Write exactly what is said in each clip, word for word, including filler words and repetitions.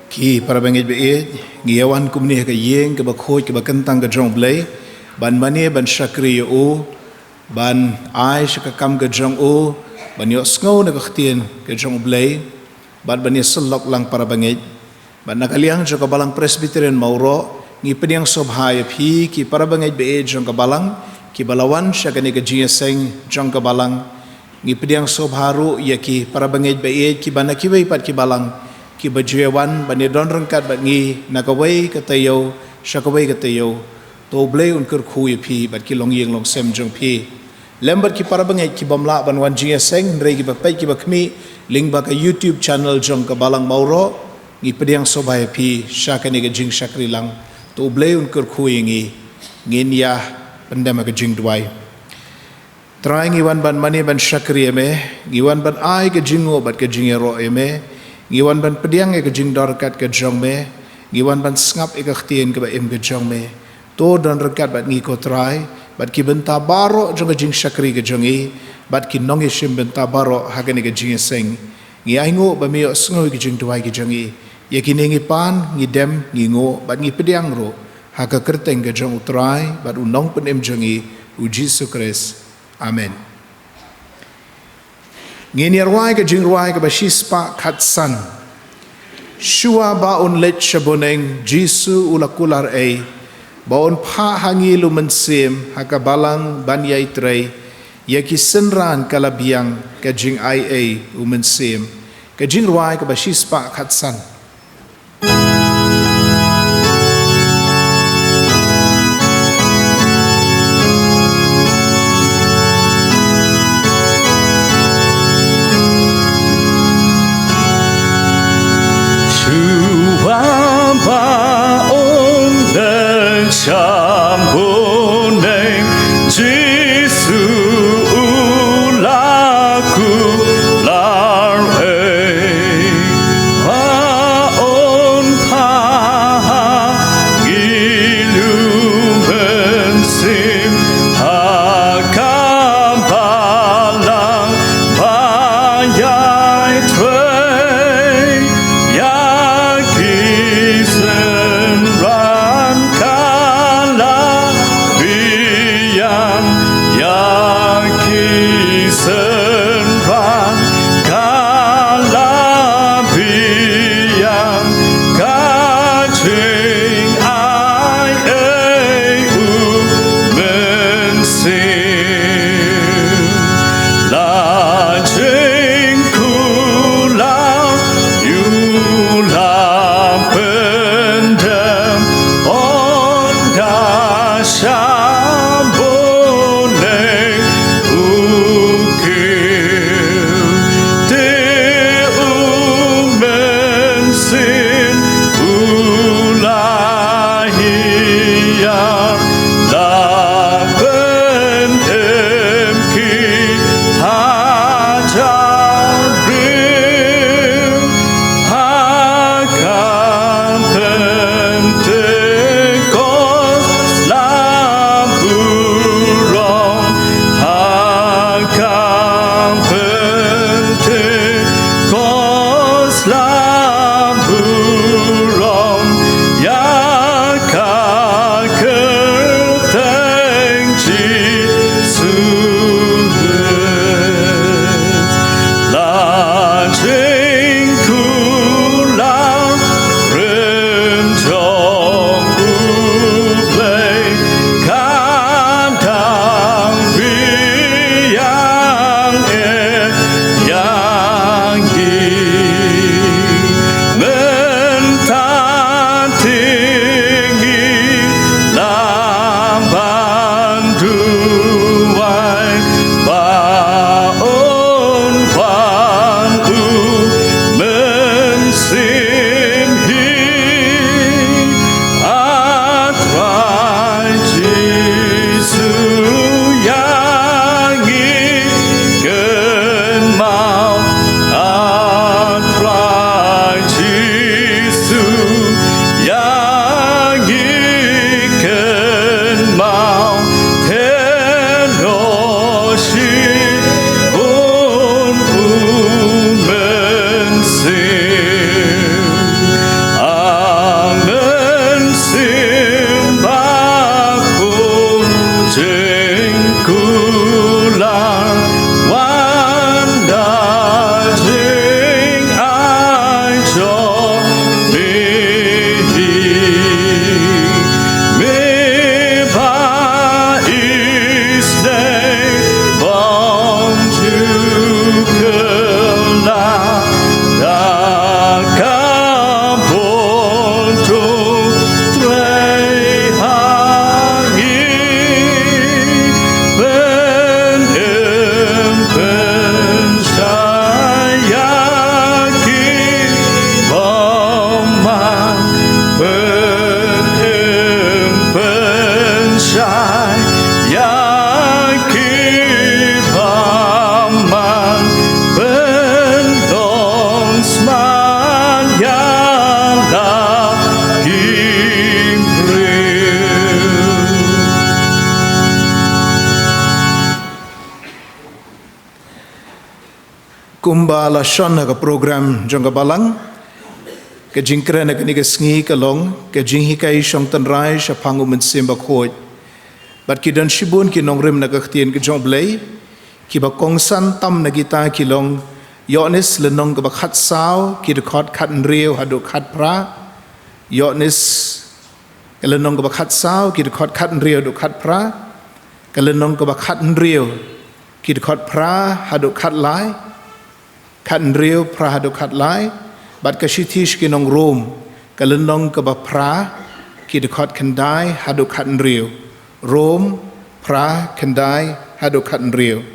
Ki para bangeit ba ïeit, ngi ïa wan kumne ha ka ïing kaba khuid kaba kyntang ka jong U Blei, ban mane ban shakri ïa u, ban ai sha ka kam ka jong u, ban ïohsngew na ka ktien ka jong U Blei, bad ban ïasyllok lang para bangeit. Bad na ka liang jong ka Balang Presbyterian Mawroh, ngi pdiang sngewbha ïa phi ki para bangeit ba ïeit jong ka Balang, kiba la wan sha kane ka jingïaseng jong ka Balang. Ngi pdiang sngewbha ruh ïa ki para bangeit ba ïeit kiba na kiwei pat ki Balang, kiba ju ïa wan ban ïadon ryngkat bad ngi na kawei ka taïew sha kawei ka taïew. To U Blei un kyrkhu ïa phi bad ki longïing longsem jong phi. Lem bad ki para bangeit ki bym lah ban wan jingïaseng, hynrei kiba peit kiba khmih lyngba ka YouTube channel jong ka Balang Mawroh, ngi pdiang sngewbha ïa phi sha kane ka jingshakri lang. To U Blei un kyrkhu ïa ngi. Ngin ïa pyndem ha ka jingduwai. Trai, ngi wan ban mane ban shakri ïa me, ngi wan ban ai ka jingnguh bad ka jingïaroh ïa me, ngi wan ban pdiang ïa ka jingdor kat ka jong me, ngi wan ban sngap ïa ka ktien kaba im ka jong me. To don ryngkat bad ngi ko Trai, bad ki bynta baroh jong ka jingshakri ka jong ngi, bad ki nongïashim bynta baroh ha kane ka jingïaseng. Ngi ainguh ba me ïohsngew ïa ka jingduwai ka jong ngi. Ïa kine ngi pan, ngi dem, ngi nguh, bad ngi pdiang ruh ha ka kyrteng ka jong U Trai bad U Nongpynim jong ngi, U Jisu Khrist. Amen. Ngin ïa rwai ka jingrwai kaba shispah khatsan. Shuwa ba un leit sha bneng, Jisu u la kular ei, ba un phah ha ngi U Mynsiem ha ka balang ban ïai trei. Ïa ki synran ka la biang ka jingai ei U Mynsiem. Ka jingrwai kaba shispah khatsan. Shuwa ba un leit sha bneng, Jisu u la kular ei. Da ki briew. Kumba la shon ha ka program jong ka Balang, ka jingkren ha kane ka sngi ka long ka jinghikai shong tynrai shaphang u Mynsiem Bakhuid. Bad ki don shibun ki nongrim na ka ktien ka jong U Blei, kiba kongsan tam na kita ki long Ïoannis lynnong kaba khatsaw, ki dkhot khathynriew haduh khatphra. Ïoannis, ka lynnong kaba khatsaw, ki dkhot khathynriew haduh khatphra. Ka lynnong kaba khathynriew, ki dkhot phra haduh khatlai. Khathynriew, phra haduh khatlai. Bad ka shithi sha ki nong Rom, ka lynnong kaba phra, ki dkhot khyndai haduh khathynriew. Rom phra, khyndai haduh khathynriew.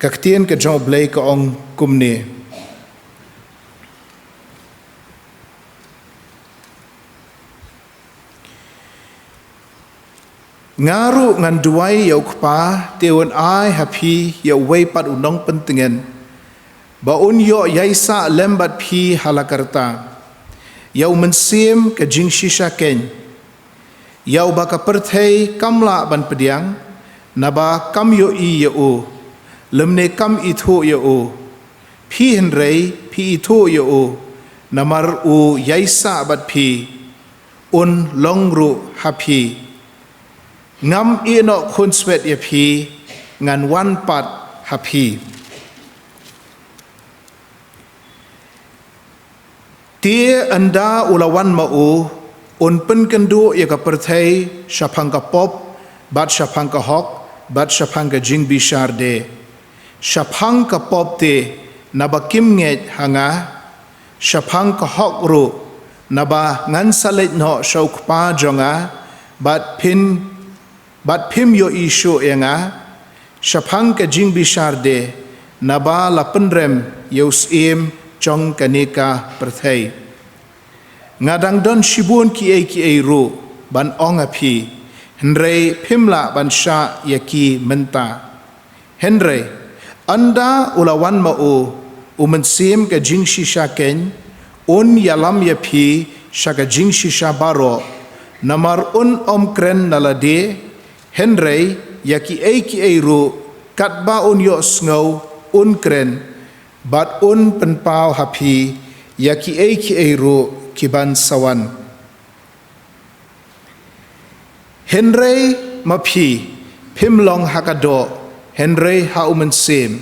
Ka ktien ka jong U Blei ka ong kumne: Nga ruh ngan duwai ïa U Kpa, te un ai ha phi ïa uwei pat u Nongpyntngen, ba un ïoh ïaisah lem bad phi ha la ka rta, ïa u Mynsiem ka jingshisha keiñ, ïa uba ka pyrthei kam lah ban pdiang, naba kam ïohi ïa u, lymne kam ithuh ïa u. Phi hynrei phi ithuh ïa u, namar u ïaisah bad phi, un long ruh ha phi. Ngam ïehnoh khunswet ïa phi, ngan wan pat ha phi. Te ynda u la wan ma u, un pynkynduh ïa ka pyrthei shaphang ka pop, bad shaphang ka hok, bad shaphang ka jingbishar de. Shaphang ka pop te, naba kim ngeit ha nga, shaphang ka hok ruh, naba ngan sa leit noh sha U Kpa jong nga, bad phin, bad phim ïohi shuh ïa nga, shaphang ka jingbishar de, naba la pynrem ïa u syiem jong kane ka pyrthei. Nga dang don shibun kiei kiei ruh ban ong ha phi, hynrei phim lah ban shah ïa ki mynta. Hynrei ynda u la wan ma u, u Mynsiem ka jingshisha keiñ, un ïalam ïa phi sha ka jingshisha baroh, namar un ym kren na lade, hynrei ïa kiei kiei ruh katba un ïohsngew un kren, bad un pynpaw ha phi ïa kiei kiei ruh ki ban sa wan. Hynrei ma phi, phim long ha ka doh, hynrei ha u Mynsiem,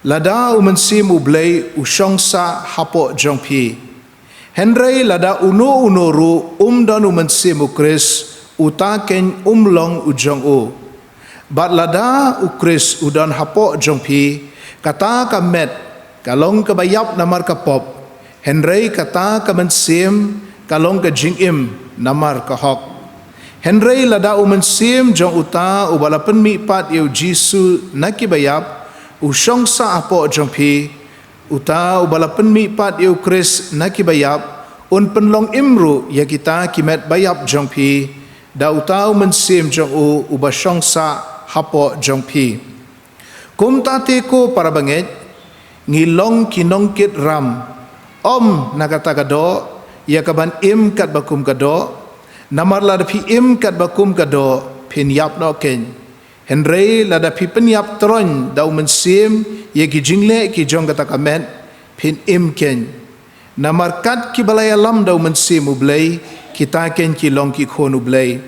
lada u Mynsiem U Blei u shongsah hapoh jong phi. Hynrei lada uno uno ruh um don u Mynsiem u Khrist, uta keiñ um long u jong u. Bad lada u Khrist u don hapoh jong phi, kata ka met ka long kaba ïap namar ka pop, hynrei kata ka mynsiem ka long ka jingim namar ka hok. Hynrei lada u Mynsiem jong uta uba la pynmihpat ïa u Jisu na kiba ïap u shongsah hapoh jong phi, uta uba la pynmihpat ïa u Khrist na kiba ïap un pynlong im ruh ïa kita ki met ba ïap jong phi, da uta u Mynsiem jong u uba shongsah hapoh jong phi. Kumta te ko para bangeit, ngi long ki nongkit ram, ym na kata ka doh, ïa ka ban im katba kum ka doh, namar lada phi im katba kum ka doh, phin ïap noh keiñ. Hynrei lada phi pynïap troiñ da u Mynsiem ïa ki jingleh ki jong kata ka met, phin im keiñ. Namar kat kiba la ïalam da u Mynsiem U Blei, kita keiñ ki long ki khun U Blei.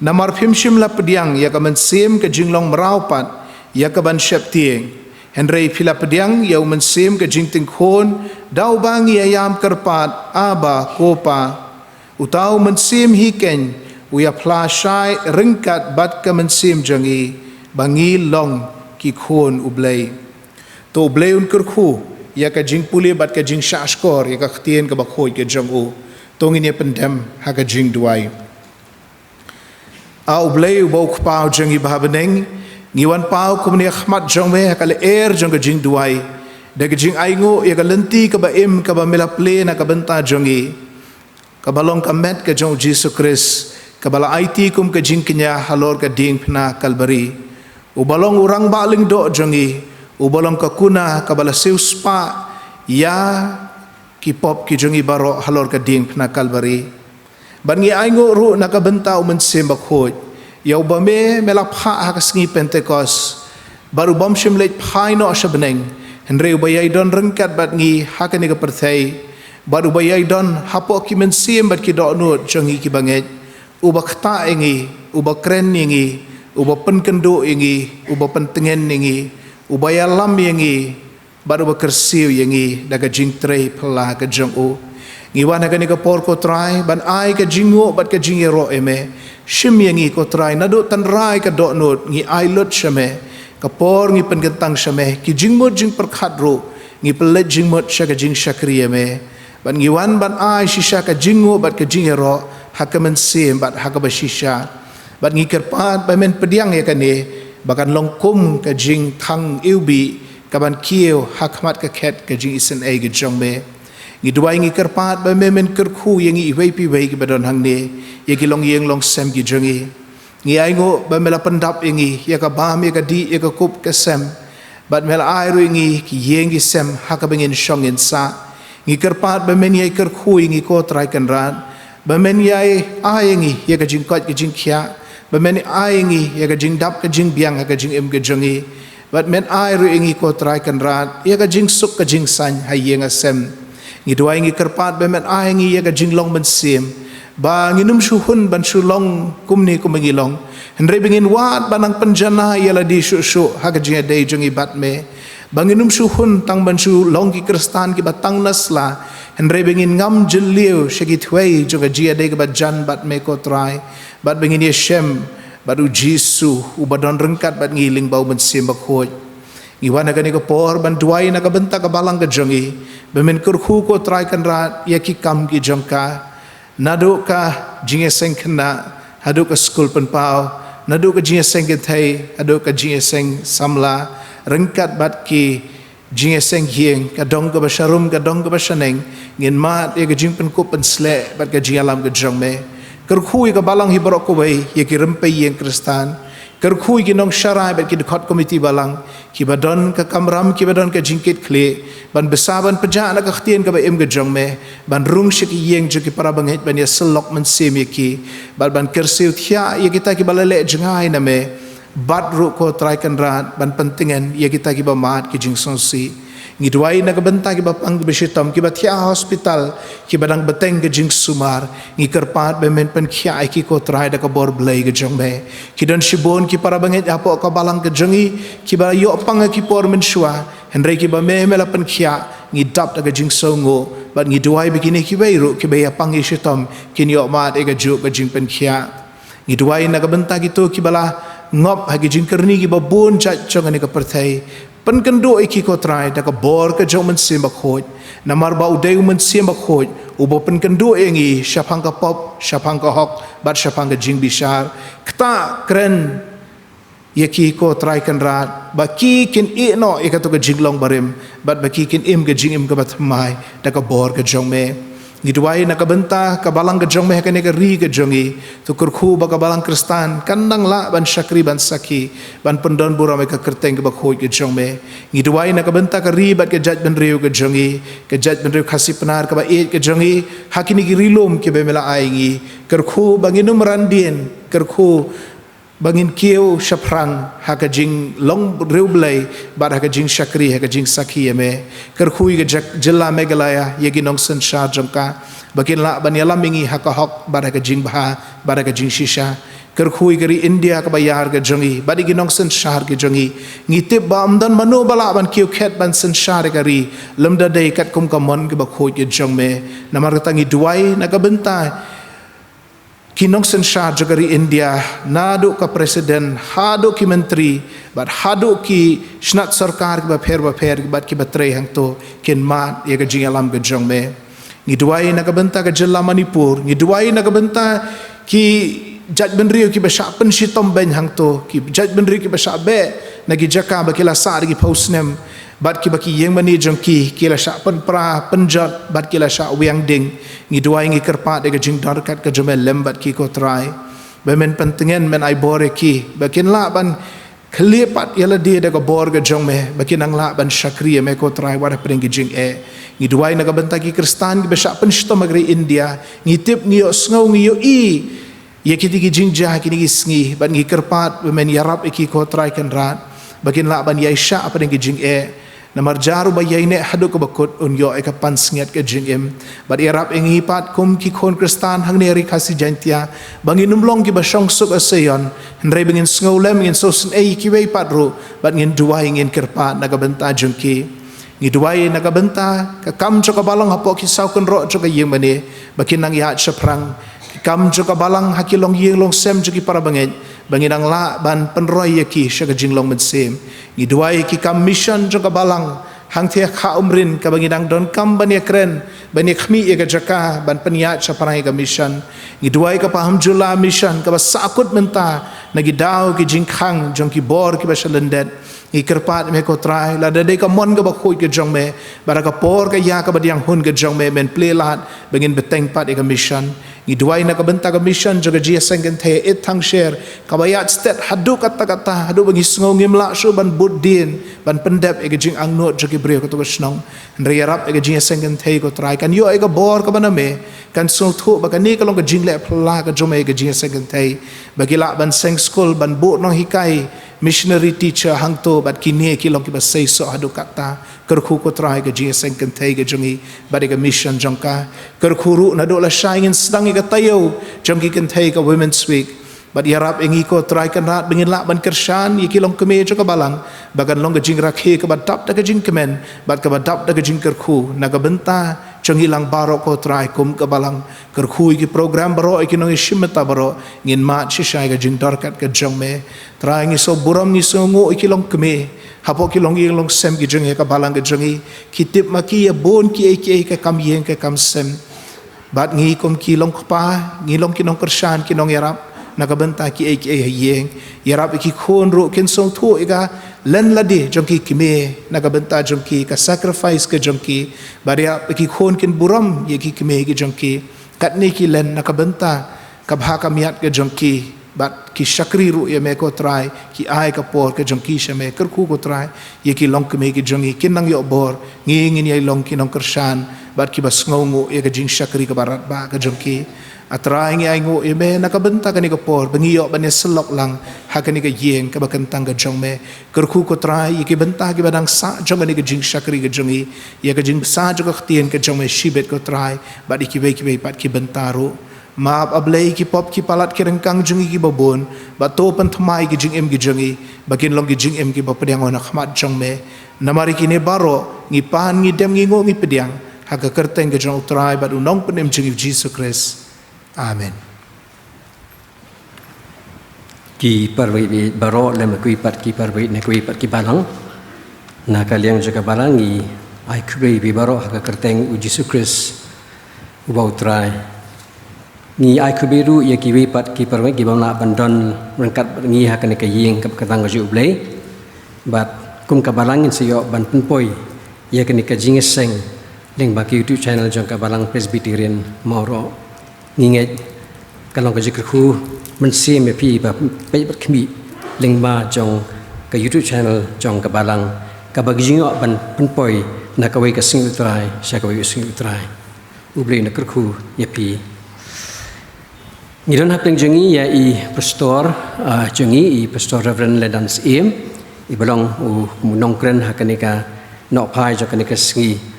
Namar phim shym la pdiang ïa ka mynsiem ka jinglong mraw pat ïa ka ban sheptieng, hynrei phi la pdiang ïa u Mynsiem ka jingtyngkhun, da uba ngi ïam kyrpad, Abba, ko Pa. Uta u Mynsiem hi keiñ u ïaphla shai ryngkat bad ka mynsiem jong ngi, ba ngi long ki khun U Blei. To U Blei un kyrkhu ïa ka jingpule bad ka jingshahshkor ïa ka ktien kaba khuid ka jong u. To ngin ïa pyndem ha ka jingduwai. A U Blei uba U Kpa u jong ngi ba ha bneng, ngi wan paw kumne ha khmat jong me ha ka lyer jong ka jingduwai, da ka jingainguh ïa ka lynti kaba im kaba me la plie na ka bynta jong ngi, kaba long ka met ka jong u Jisu Khrist, kaba la aiti kum ka jingkñia halor ka diengphna Kalbari. Uba long u rangbah lyngdoh jong ngi, uba long ka kuna kaba la siewspah ïa ki pop ki jong ngi baroh halor ka diengphna Kalbari. Bad ngi ainguh ruh na ka bynta u Mynsiem Bakhuid, ïa uba me me la phah ha ka sngi Pentekost, bad u bym shym leit phai noh sha bneng, hynrei uba ïai don ryngkat bad ngi ha kane ka pyrthei, bad uba ïai don hapoh ki mynsiem bad ki dohnud jong ngi ki bangeit, uba ktah ïa ngi, uba kren ïa ngi, uba pynkynduh ïa ngi, uba pyntngen ïa ngi, uba ïalam ïa ngi, bad uba kyrsiew ïa ngi da ka jingtrei phylla ka jong u. Ngi wan ha kane ka por, ko Trai, ban ai ka jingnguh bad ka jingïaroh ïa me. Shim ïa ngi, ko Trai, naduh tynrai ka dohnud ngi ai lut sha me. Ka por ngi pynkyntang sha me, ki jingmut jingpyrkhat ruh ngi pynleit jingmut sha ka jingshakri ïa me. Bad ngi wan ban ai shisha ka jingnguh bad ka jingïaroh ha ka mynsiem bad ha kaba shisha. Bad ngi kyrpad ba men pdiang ïa kane ba kan long kum ka jingkhang iwbih kaban kiew ha khmat ka khet ka jingisynei ka jong me. Ngi duwai, ngi kyrpad ba me men kyrkhu ïa ngi iwei pa iwei kiba don hangne, ïa ki longïing longsem ki jong ngi. Ngi ainguh ba me la pyndap ïa ngi ïa ka bam, ïa ka dih, ïa ka kup ka sem. Bad me la ai ruh ïa ngi ki ïing ki sem ha kaba ngin shong ngin sah. Ngi kyrpad ba men ïai kyrkhu ïa ngi, ko Trai Kynrad, ba men ïai ai ïa ngi ïa ka jingkoit ka jingkhiah, ba men ai ïa ngi ïa ka jingdap ka jingbiang ha ka jingim ka jong ngi. Bad men ai ruh ïa ngi, ko Trai Kynrad, ïa ka jingsuk ka jingsaiñ ha ïing ha sem. Ngi duwai, ngi kyrpad ba men ai ïa ngi ïa ka jinglong mynsiem, ba ngin ym shu hun ban shu long kumne kumba ngi long, hynrei ba ngin wad ban nang pynjanai ïa lade shuh shuh ha ka jingïadei jong ngi bad me. Ba ngin ym shu hun tang ban shu long ki Khristan kiba tang na sla, hynrei ba ngin ngam jylliew sha ki thwei jong ka jingïadei kaba jan bad me, ko Trai. Bad ba ngin ïashem bad u Jisu uba don ryngkat bad ngi lyngba u Mynsiem Bakhuid. Ngi wan ha kane ka por ban duwai na ka bynta ka balang ka jong ngi, ba men kyrkhu, ko Trai Kynrad, ïa ki kam ki jong ka. Naduh ka jingïaseng khynnah haduh ka skul pynpaw, naduh ka jingïaseng kynthei haduh ka jingïaseng samla, ryngkat bad ki jingïaseng ïing, ka dong kaba sharum, ka dong kaba shaneng, ngin mad ïa ka jingpynkup pynsleh bad ka jingïalam ka jong me. Kyrkhu ïa ka balang hi baroh kawei, ïa ki rympei ïing Khristan. Kyrkhu ïa ki nongsharai bad ki dkhot komiti balang, kiba don ka kamram, kiba don ka jingkitkhlieh ban bsa ban pynjah na ka ktien kaba im ka jong me, ban rung sha ki ïing jong ki para bangeit ban ïasyllok mynsiem ïa ki, bad ban kyrsiew thiah ïa kita kiba la leh jngai na me, bad ruh, ko Trai Kynrad, ban pyntngen ïa kita kiba mad ki jingsngewsih. Ngi duwai na ka bynta kiba pang kiba shitom, kiba thiah ha hospital, kiba dang bteng ka jingsumar. Ngi kyrpad ba men pynkhiah ïa ki, ko Trai, da ka bor Blei ka jong me. Ki don shibun ki para bangeit hapoh ka balang ka jong ngi kiba ïoh pang ha ki por mynshuwa, hynrei kiba me me la pynkhiah, ngi dap da ka jingsngewnguh, bad ngi duwai ba kine kiwei ruh kiba ïa pang ïa shitom kin ïoh mad ïa kajuh ka jingpynkhiah. Ngi duwai na ka bynta kito kiba la ngop ha ki jingkyrni kiba bun jait jong kane ka pyrthei. Pynkynduh ïa ki, ko Trai, da ka bor ka jong u Mynsiem Bakhuid. Namar ba u dei u Mynsiem Bakhuid uba pynkynduh ïa ngi shaphang ka pop, shaphang ka hok, bad shaphang ka jingbishar. Ktah kren ïa ki, ko Trai Kynrad, ba ki kin ïeh noh ïa kato ka jinglong barim, bad ba ki kin im ka jingim kaba thymmai da ka bor ka jong me. Ngi duwai na ka bynta ka balang ka jong me ha kane ka ri ka jong ngi. To kyrkhu ba ka balang Khristan kan nang lah ban shakri ban sakhi, ban pyndonburom ïa ka kyrteng kaba khuid ka jong me. Ngi duwai na ka bynta ka ri bad ka jaitbynriew ka jong ngi, ka jaitbynriew Khasi Pnar kaba ïeit ka jong ngi, ha kine ki ri lum kiba me la ai ngi. Kyrkhu ba ngin ym ran dien, kyrkhu ba ngin kiew shaphrang ha ka jinglong riewblei, bad ha ka jingshakri, ha ka jingsakhi ïa me. Kyrkhu ïa ka jylla Meghalaya, ïa ki nongsynshar jong ka, ba kin lah ban ïalam ïa ngi ha ka hok, bad ha ka jingbha, bad ha ka jingshisha. Kyrkhu ïa ka ri India kaba ïar ka jong ngi, bad ïa ki nongsynshar ki jong ngi. Ngi tip ba ym don mano ba lah ban kiew khet ban synshar ïa ka ri, lymda dei katkum ka mon kaba khuid ka jong me. Namar kata ngi duwai na ka bynta ki nongsynshar jong ka ri India, naduh ka president, haduh ki myntri, bad haduh ki shnat sorkar kiba pher bapher, bad kiba trei hangto, kin mad ïa ka jingïalam ka jong me. Ngi duwai na ka bynta ka jylla Manipur, ngi duwai na ka bynta ki jaitbynriew kiba shah pynshitom beiñ hangto, ki jaitbynriew kiba shah beh na ki jaka ba ki la sah da ki phew snem, bad kiba ki ïing mane jong ki ki la shah pynpra pynjot, bad ki la shah wiang ding. Ngi duwai, ngi kyrpad ïa ka jingdon ryngkat ka jong me lem bad ki, ko Trai. Ba men pyntngen, men ai bor ïa ki, ba kin lah ban Khlieh pat ïa lade da ka bor ka jong me, ba kin nang lah ban shakri ïa me ko Trai wat hapdeng ki jingeh. Ngi duwai na ka bynta ki Khristan kiba shah pynshitom ha ka ri India, ngi tip, ngi ïohsngew, ngi ïohi ïa kiti ki jingjia ha kine ki sngi, bad ngi kyrpad ba men ïarap ïa ki ko Trai Kynrad, ba kin lah ban ïaishah hapdeng ki jingeh. Namar jar uba ïaineh haduh kaba kut un ïoh ïa ka pansngiat ka jingim. Bad ïarap ïa ngi pat kum ki khun Khristan hangne ha ri Khasi Jaiñtia, ba ngin ym long kiba shongsuk ha Sion, hynrei ba ngin sngewlem, ngin sngewsynei ïa kiwei pat ruh, bad ngin duwai, ngin kyrpad na ka bynta jong ki. Ngi duwai na ka bynta ka kam jong ka balang hapoh ki saw kynroh jong ka ïing mane, ba kin nang ïaid shaphrang. Ki kam jong ka balang ha ki longïing longsem jong ki para bangeit, ba ngin nang lah ban pynroi ïa ki sha ka jinglong mynsiem. Ngi duwai ki kam mission jong ka balang hangtei ha Kha Umrin, kaba ngi dang donkam ban ïakren, ban ïakhmih ïa ka jaka ban pynïaid shaphrang ïa ka mission. Ngi duwai ka Pahamjula mission, kaba sahkut mynta na ki daw ki jingkhang jong ki bor kiba shalyndet. Ngi kyrpad ïa me ko Trai, lada dei ka mon kaba khuid ka jong me, bad ha ka por ka ïa kaba diang hun ka jong me, men plie lad ba ngin bteng pat ïa ka mission. Ngi duwai na ka bynta ka mission jong ka Jingïaseng Kynthei Ïeit Thangsher, kaba ïaid stet haduh katta katta, haduh ba ngi sngew ngim lah shuh ban bud dien, ban pyndep ïa ka jingangnud jong ki briew katto ka shnong. Hynrei ïarap ïa ka Jingïaseng Kynthei ko Trai, kan ïoh ïa ka bor kaba na me, kan sngewthuh ba kane ka long ka jingleh phylla ka jong me ïa ka Jingïaseng Kynthei, ba ki lah ban seng skul, ban buh nonghikai missionary teacher hangto, bad kine ki long kiba seisoh haduh katta. Kyrkhu ko Trai ka Jingïaseng Kynthei ka jong ngi, bad ïa ka mission jong ka. Kyrkhu ruh naduh lashai ngin sdang ïa ka taïew jong ki kynthei, ka Women's Week. Bad ïarap ïa ngi ko Trai Kynrad ba ngin lah ban kyrshan ïa ki longkmie jong ka balang, ba kan long ka jingrakhe kaba dap da ka jingkmen, bad kaba dap da ka jingkyrkhu na ka bynta jong ngi lang baroh ko Trai kum ka balang. Kyrkhu ïa ki program baroh, ïa ki nongïashim bynta baroh, ngin mad shisha ïa ka jingdorkat ka jong me. Trai, ngi sngewburom, ngi sngewnguh ïa ki longkmie hapoh ki longïing longsem ki jong ngi ha ka balang ka jong ngi. Ki tip ma ki ïa bun kiei kiei, ka kam ïing ka kam sem. Bad ngi kum ki longkpa, ngi long ki nongkyrshan, ki nongïarap na ka bynta kiei kiei ha ïing. Ïarap ïa ki khun ruh kin sngewthuh ïa ka lynti lade jong ki kmie na ka bynta jong ki, ka sacrifice ka jong ki. Bad ïarap ïa ki khun kin burom ïa ki kmie ki jong ki. Katne ki lynti na ka bynta ka bha ka miat ka jong ki, bad ki shakri ruh ïa me ko Trai, ki ai ka por ka jong ki sha me. Kyrkhu ko Trai ïa ki longkmie ki jong ngi, kin nang ïoh bor, ngi ngin ïai long ki nongkyrshan bad kiba sngewnguh ïa ka jingshakri kaba radbah ka jong ki. A Trai, ngi ainguh ïa me na ka bynta kane ka por ba ngi ïoh ban ïasyllok lang ha kane ka ïing kaba kyntang ka jong me. Kyrkhu ko Trai ïa ki bynta kiba dang sah jong kane ka jingshakri ka jong ngi, ïa ka jingsah jong ka ktien ka jong me shibit ko Trai, bad ïa kiwei kiwei pat ki bynta ruh. Map, A Blei, ki pop ki palat ki ryngkang jong ngi kiba bun, bad to pynthymmai ki jingim ki jong ngi, ba kin long ki jingim kiba pdiang na khmat jong me. Namar ïa kine baroh ngi pan, ngi dem, ngi nguh, ngi pdiang ha ka kyrteng ka jong U Trai bad U Nongpynim jong ngi U Jisu Khrist. Amen. Ki parabangeit baroh, lem bad kiwei pat ki parabangeit na kiwei pat ki balang. Na ka liang jong ka balang ngi ai khublei ïa phi baroh ha ka kyrteng U Jisu Khrist, Uba U Trai. Ngi ai khublei ruh ïa kiwei pat ki parabangeit kiba ym lah ban don ryngkat bad ngi ha kane ka ïing kaba kyntang ka jong U Blei. Bad kum ka balang ngin sa ïoh ban pynpoi ïa kane ka jingïaseng lyngba ka YouTube channel jong ka Balang Presbyterian Mawroh. Ngi ngeit ka long ka jingkyrkhu mynsiem ïa phi ba peit bad khmih lyngba jong ka YouTube channel jong ka balang, kaba ngi ju ïoh ban pynpoi na kawei ka sngi U Trai sha kawei ka sngi U Trai. U Blei un da kyrkhu ïa phi. Ngi don hapdeng jong ngi ïa i pastor, ah, jong ngi, i Pastor Reverend Lendan Syiem, iba long u, u nongkren ha kane ka nohphai jong kane ka sngi.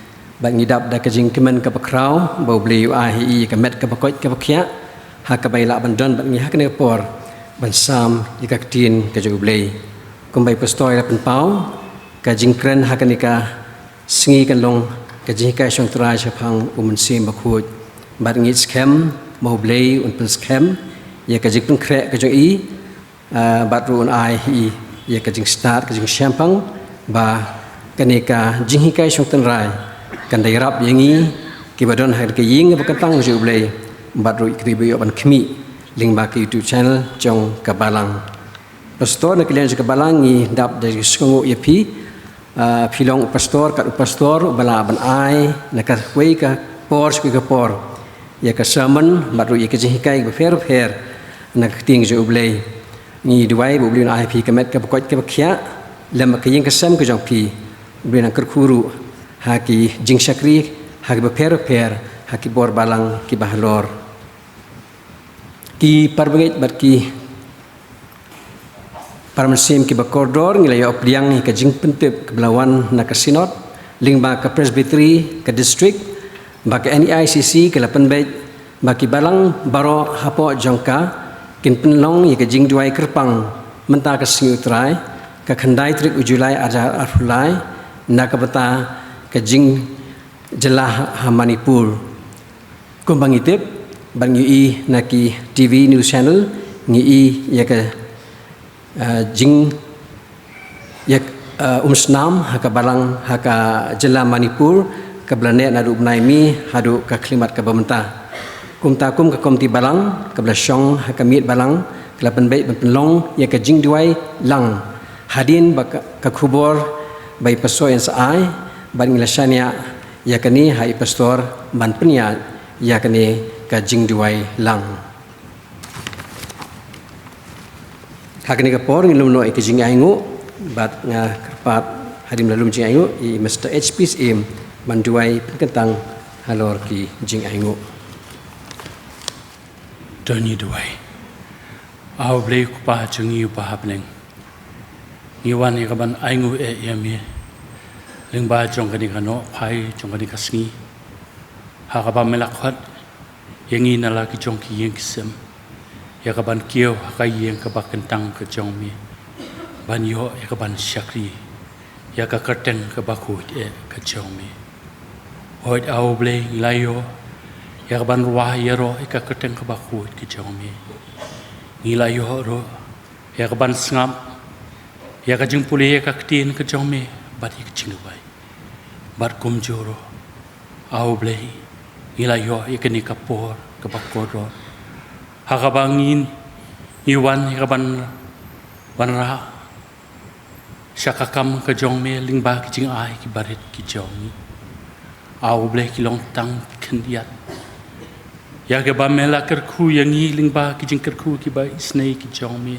Bad ngi dap da ka jingkmen kaba khraw ba U Blei u ai ha i ka met kaba koit kaba khiah ha kaba i lah ban don bad ngi ha kane ka por ban sam ïa ka ktien ka jong U Blei. Kumba i pastor i la pynpaw, ka jingkren ha kane ka sngi kan long ka jinghikai shongtrai shaphang U Mynsiem Bakhuid. Bad ngi ngeit skhem ba U Blei un pynskhem ïa ka jingpynkhreh ka jong i, ah, bad ruh un ai ha i ïa ka jingstad, ka jingshemphang, ba kane ka jinghikai shongtynrai kan da ïarap ïa ngi kiba don ha ka ïing ba kyntang jong U Blei, bad ruh kiba ïoh ban khmih lyngba ka YouTube channel jong ka balang. Pastor, na ka liang jong ka balang ngi dap da ka jingsngewnguh ïa phi. Ah, phi long u pastor, kat u pastor uba lah ban ai na kawei ka por sha kawei ka por ïa ka sermon bad ruh ïa ka jinghikai bapher bapher na ka ktien jong U Blei. Ngi duwai ba U Blei un ai phi ka met kaba koit kaba khiah lem bad ka ïing ka sem ka jong phi. U Blei un nang kyrkhu ruh ha ki jingshakri ha ki bapher bapher, ha ki bor balang kiba halor. Ki para bangeit bad ki para mynsiem kiba kordor, ngi la ïoh pdiang ïa ka jingpyntip kaba la wan na ka Synod lyngba ka Presbytery ka district, ba ka N E I C C ka la pynbeit ba ki balang baroh hapoh jong ka kin pynlong ïa ka jingduwai kyrpang mynta ka Sngi U Trai, ka khyndai tarik u July arhajar arphew lai, na ka bynta ka jingjylla ha Manipur. Kumba ngi tip bad ngi ïohi na ki T V news channel, ngi ïohi ïa ka, eh, jing ïa, eh, umsnam ha ka balang ha ka jylla Manipur, kaba la neh naduh u bnai May haduh ka khyllipmat kaba mynta. Kumta kum ka komiti balang kaba la shong ha ka miet balang, ka la pynbeit ban pynlong ïa ka jingduwai lang hadien ba ka, ka khubor ba i pastor yn sa ai, bad ngi la shaniah ïa kane ha i pastor ban pynïaid ïa kane ka jingduwai lang. Ha kane ka por ngin lum noh ïa ka jingainguh, bad nga kyrpad hadien ba la lum jingainguh ïa i Mister H P Syiem ban duwai pynkyntang halor ki jingainguh. To ngin duwai. A U Blei Kpa jong ngi uba ha bneng, ngi wan ïa ka ban ainguh eh ïa me lyngba jong kane ka nohphai jong kane ka sngi, ha kaba me la khot ïa ngi na la ki jong ki ïing ki sem ïa ka ban kiew ha ka ïing kaba kyntang ka jong me, ban ïoh ïa ka ban shakri ïa ka kyrteng kaba khuid eh ka jong me. Hooid, A U Blei, ngi la ïoh ïa ka ban rwai ïaroh ïa ka kyrteng kaba khuid ka jong me. Ngi la ïoh ruh ïa ka ban sngap ïa ka jingpule ïa ka ktien ka jong me bad ïa ka jingduwai. Bad kumjuh ruh, A U Blei, ngi la ïoh ïa kane ka por kaba kordor ha kaba ngin, ngi wan ïa ka ban wanrah sha ka kam ka jong me lyngba ki jingai kiba rit ki jong ngi. A U Blei, ki long tang khyndiat ïa kiba me la kyrkhu ïa ngi lyngba ki jingkyrkhu kiba isynei ki jong me.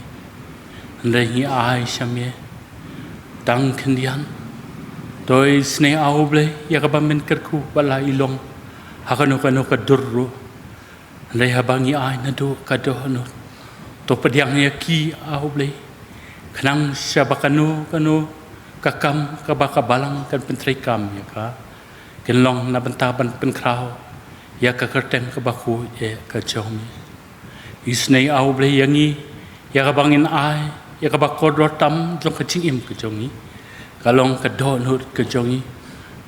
Hynrei ngi ai sha me tang khyndiat. To isynei, A U Blei, ïa kaba men kyrkhu bad la i long ha kano kano ka dur ruh. Hynrei haba ngi ai naduh ka dohnud, to pdiang ïa ki, A U Blei, khnang shaba kano kano ka kam kaba ka balang kan pyntreikam ïa ka, kan long na bynta ban pynkhraw ïa ka kyrteng kaba khuid eh ka jong me. Isynei, A U Blei, ïa ngi ïa kaba ngin ai ïa kaba kordor tam jong ka jingim ka jong ngi, ka long ka dohnud ka jong ngi,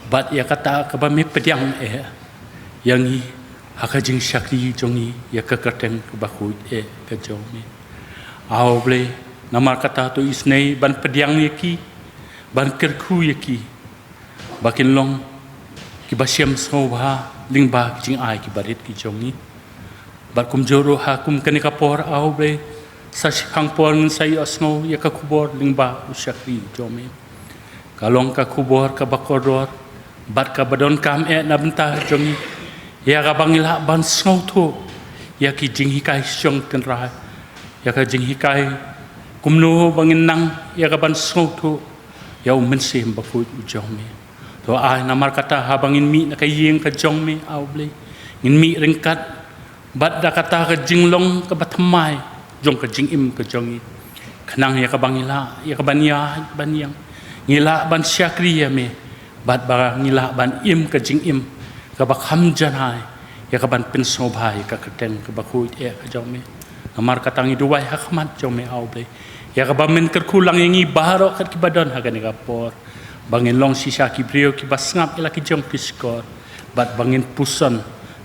bad ïa kata kaba me pdiang eh ïa ngi ha ka jingshakri jong ngi ïa ka kyrteng kaba khuid eh ka jong me. A U Blei, namar kata to isynei ban pdiang ïa ki, ban kyrkhu ïa ki, ba kin long kiba shem sngewbha lyngba ki jingai kiba rit ki jong ngi. Bad kumjuh ruh ha kum kane ka por, A U Blei, sa shiphang por ngin sa ïohsngew ïa ka khubor lyngba u shakri jong me. Ka long ka khubor kaba kordor bad kaba donkam eh na bynta jong ngi, ïa kaba ngi lah ban sngewthuh ïa ki jinghikai shong tynrai, ïa ka jinghikai kumno ba ngin nang ïa ka ban sngewthuh ïa u Mynsiem Bakhuid u jong me. To ai namar kata haba ngin mih na ka ïing ka jong me, A U Blei, ngin mih ryngkat bad da kata ka jinglong kaba thymmai jong ka jingim ka jong ngi, khnang ïa kaba ngi lah ïa ka ban ïaid ban ïeng, ngi lah ban shakri ïa me, bad ba ngi lah ban im ka jingim kaba kham janai ïa ka ban pynsngewbha ïa ka kyrteng kaba khuid eh ka jong me. Namar kata ngi duwai ha khmat jong me, A U Blei, ïa kaba men kyrkhu lang ïa ngi baroh kat kiba don ha kane ka por, ba ngin long shisha ki briew kiba sngap ïa la ki jong ki shkor, bad ba ngin puson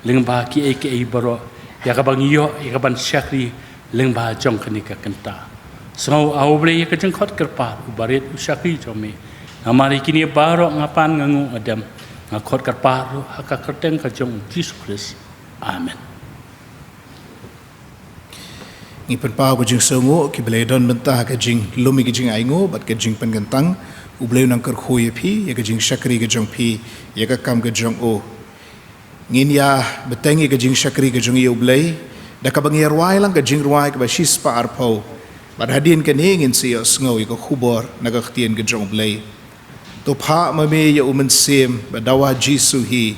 lyngba kiei kiei baroh ïa kaba ngi ïoh ïa ka ban shakri lyngba jong kane ka kynta. Sngew, A U Blei, ïa ka jingkhot kyrpad uba rit u shakri jong me. Namar ïa kine baroh nga pan, nga nguh, nga dem, nga khot kyrpad ruh ha ka kyrteng ka jong u Jisu Khrist. Amen. Ngi pynpaw ka jingsngewnguh kiba la don mynta ha ka jinglum ïa ka jingainguh bad ka jingpynkyntang. U Blei un nang kyrkhu ïa phi ïa ka jingshakri ka jong phi ïa ka kam ka jong u. Ngin ïa bteng ïa ka jingshakri ka jong ngi, U Blei, da kaba ngi ïa rwai lang ka jingrwai kaba shispah arphew. Bad hadien kane ngin sa ïohsngew ïa ka khubor na ka ktien ka jong U Blei. To phah ma me ïa U Mynsiem, bad da u Jisu hi,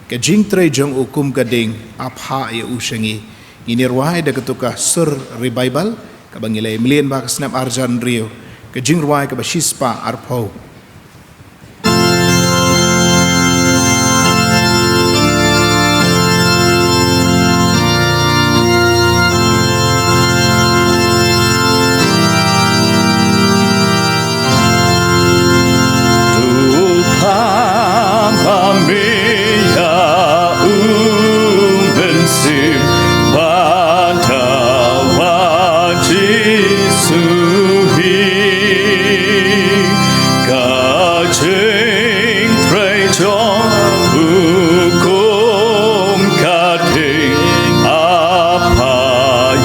ka jingtrei jong u kum ka ding, phah ïa u sha ngi. Ngin ïa rwai da kato ka Sur Revival, kaba ngi la ïa mlien bha ka snem ar hajar hynriew, ka jingrwai kaba shispah arphew. To phah ma me ïa U Mynsiem, bad da u Jisu hi, ka jingtrei jong u kum ka ding, phah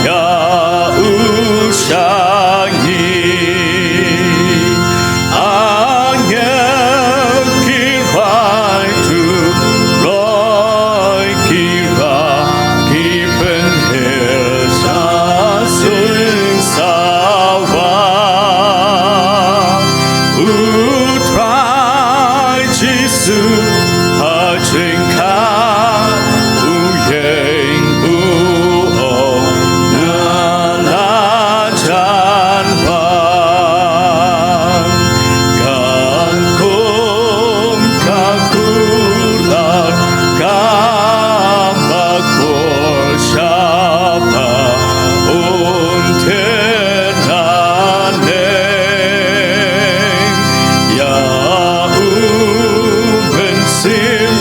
ïa u sha ngi. Angel ki rwai, to roi ki rah, ki pynhiar sha sing sawa. U Trai Jisu ha jingkhang u ïeng, u ong, nga la jan wan. Kan kum ka kular kaba kor, shaba un thied nangne. Ïa U Mynsiem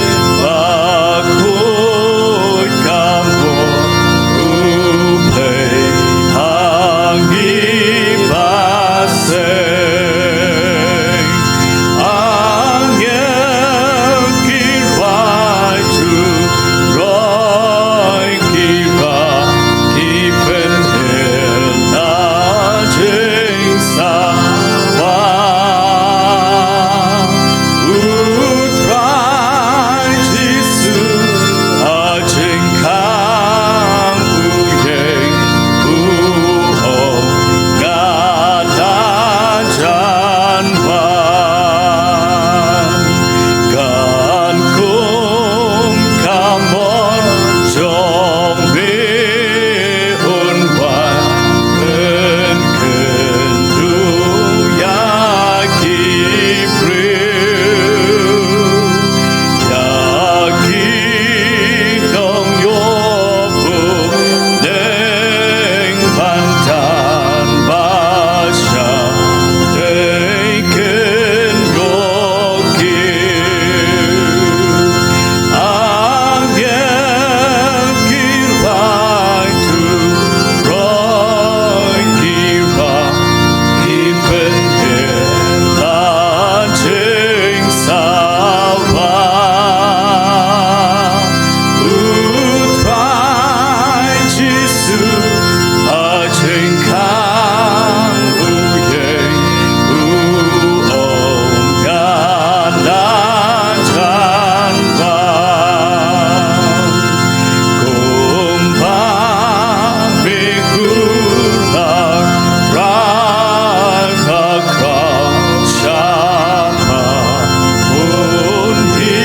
Bakhuid ka bor, u peit ha ngi ba seng. Angel ki rwai, to roi ki rah, ki pynhiar na jingsawa. U Trai Jisu ha jingkhang u ïeng, u ong, nga la jan wan. Kan kum ka mon jong me un wan, pynkynduh ïa ki briew, ïa ki nongïoh bymneng ban tan ba shah dei kynroh kiew. Angel ki rwai, to roi ki rah, ki pynhiar na jingsawa. U Trai Jisu ha jingkhang u ïeng, u ong, nga la jan wan. Kumba me kular Trai ha khraw, shaba un hi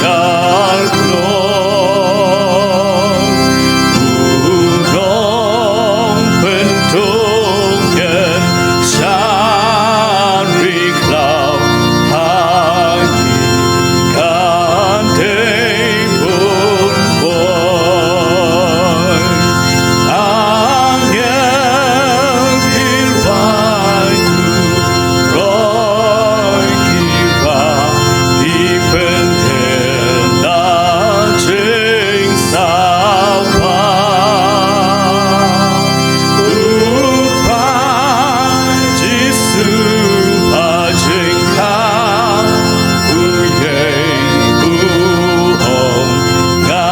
da kloi. U nongpynthut ïeng sha ri khlaw, ha ngi kan dei bun poi. Angel ki rwai, to roi ki rah, ki pynhiar na jingsawa. U Trai Jisu ha jingkhang u ïeng, u ong, nga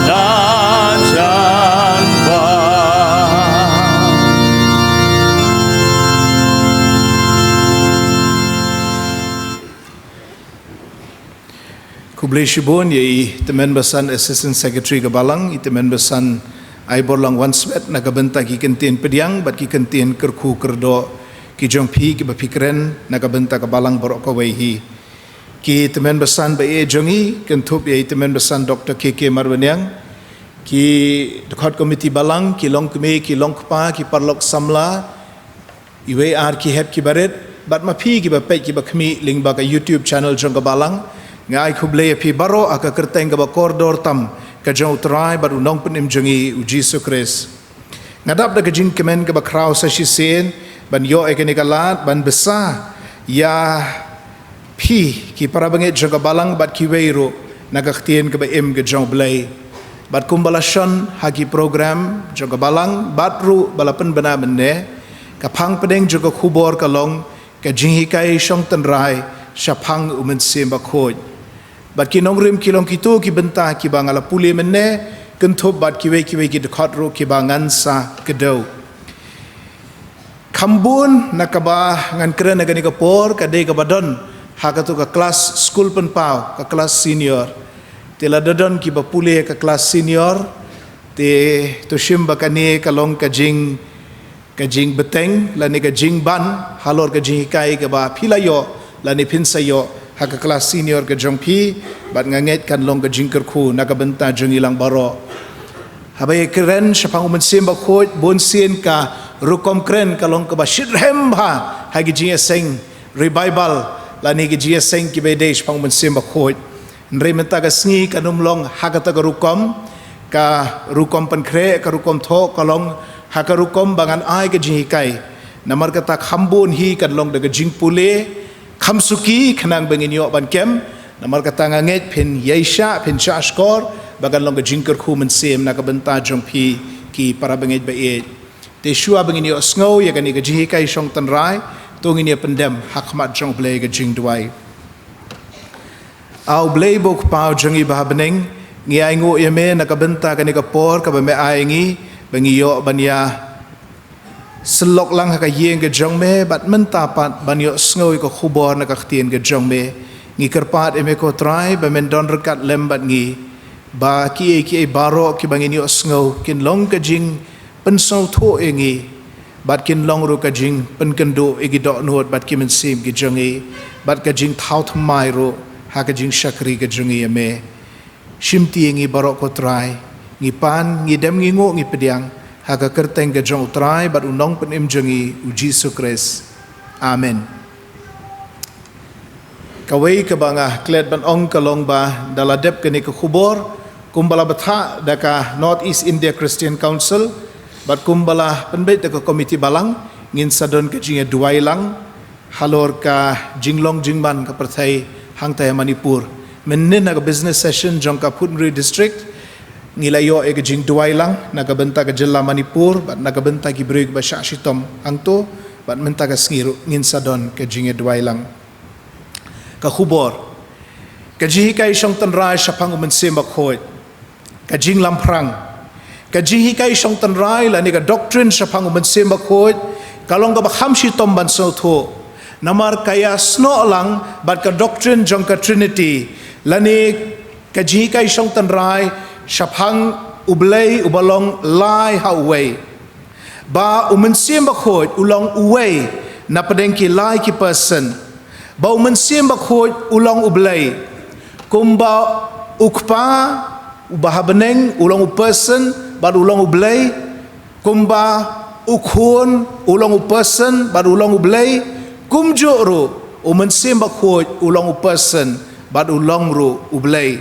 la jan wan. Khublei shibun ïa i Tymmen Basan, Assistant Secretary ka Balang, i Tymmen Basan Ai bor lang wan swet na ka bynta ki kyntien pdiang bad ki kyntien kyrkhu kyrdoh ki jong phi kiba phi kren na ka bynta ka balang baroh kawei hi. Ki tymmen basan ba ïeit jong ngi, kynthup ïa i tymmen basan Doctor K K Marbaniang, ki dkhot komiti balang, ki longkmie, ki longkpa, ki paralok samla, iwei ar ki hep ki barit, bad ma phi kiba peit kiba khmih lyngba ka YouTube channel jong ka balang, nga ai khublei ïa phi baroh ha ka kyrteng kaba kordor tam ka jong U Trai bad U Nongpynim jong ngi U Jisu Khrist. Nga dap da ka jingkmen kaba khraw sa shisien ban ïoh ïa kane ka lad ban bsa ïa phi ki para bangeit jong ka balang bad kiwei ruh na ka ktien kaba im ka jong U Blei. Bad kumba la shon ha ki program jong ka balang bad ruh ba la pynbna mynne, ka phang pdeng jong ka khubor ka long ka jinghikai shong tynrai shaphang U Mynsiem Bakhuid. Bad ki nongrim ki long kito ki bynta kiba nga la pule mynne, kynthup bad kiwei kiwei ki dkhot ruh kiba ngan sa kdew. Kham bun na kaba ngan kren ha kane ka por ka dei kaba don ha kato ka klas skul pynpaw, ka klas senior. Te lada don kiba pule ka klas senior, te to shim ba kane ka long ka jing, ka jingbteng lane ka jingban halor ka jinghikai kaba phi la ïoh lane phin sa ïoh ha ka klas senior ka jong phi, bad nga ngeit kan long ka jingkyrkhu na ka bynta jong ngi lang baroh. Haba ïa kren shaphang U Mynsiem Bakhuid, bun sien ka rukom kren ka long kaba shitrhem bha ha ki jingïaseng revival lane ki jingïaseng kiba dei shaphang U Mynsiem Bakhuid. Hynrei mynta ka sngi kan ym long ha kata ka rukom, ka rukom pynkhreh, ka rukom thoh ka long ha ka rukom ba ngan ai ka jinghikai. Namar kata kham bun hi kan long da ka jingpule, kham suki khnang ba ngin ïoh ban kem. Namar kata nga ngeit phin ïai shah, phin shah shkor ba kan long ka jingkyrkhu mynsiem na ka bynta jong phi ki para bangeit ba ïeit. Te shuwa ba ngin ïoh sngew ïa kane ka jinghikai shong tynrai, to ngin ïa pyndem ha khmat jong U Blei ka jingduwai. A U Blei ba U Kpa jong ngi ba ha bneng, ngi ainguh ïa me na ka bynta kane ka por kaba me ai ngi ba ngi ïoh ban ïa syllok lang ha ka ïing ka jong me bad mynta pat ban ïoh sngew ïa ka khubor na ka ktien ka jong me. Ngi kyrpad ïa me ko Trai ba men don ryngkat lem bad ngi, ba kiei kiei baroh kiba ngin ïoh sngew kin long ka jingpynsngewthuh ïa ngi bad kin long ruh ka jingpynkynduh ïa ki dohnud bad ki mynsiem ki jong ngi bad ka jingthaw thymmai ruh ha ka jingshakri ka jong ngi ïa me. Shimti ïa ngi baroh ko Trai, ngi pan, ngi dem, ngi nguh, ngi pdiang ha ka kyrteng ka jong U Trai bad U Nongpynim jong ngi U Jisu Khrist. Amen. Kawei kaba nga klet ban ong ka long ba da la dep kane ka khubor, kumba la bthah da ka North East India Christian Council bad kumba la pynbeit da ka komiti balang, ngin sa don ka jingïaduwai lang halor ka jinglong jingman ka pyrthei hangtai ha Manipur. Mynnin ha ka business session jong ka Phutnri District, ngi la ïoh ïa ka jingduwai lang na ka bynta ka jylla Manipur bad na ka bynta ki briew kiba shah shitom hangto, bad mynta ka sngi ruh ngin sa don ka jingïaduwai lang. Ka khubor, ka jinghikai shong tynrai shaphang U Mynsiem Bakhuid. Ka jinglamphrang, ka jinghikai shong tynrai lane ka doctrine shaphang U Mynsiem Bakhuid ka long kaba kham shitom ban sngewthuh. Namar ka ïasnoh lang bad ka doctrine jong ka Trinity lane ka jinghikai shong tynrai shaphang U Blei uba long lai ha uwei. Ba U Mynsiem Bakhuid u long uwei na pdeng ki lai ki person. Ba U Mynsiem Bakhuid u long U Blei. Kumba U Kpa uba ha bneng u long u person bad u long U Blei. Kumba U Khun u long u person bad u long U Blei, kumjuh ruh U Mynsiem Bakhuid u long u person bad u long ruh U Blei.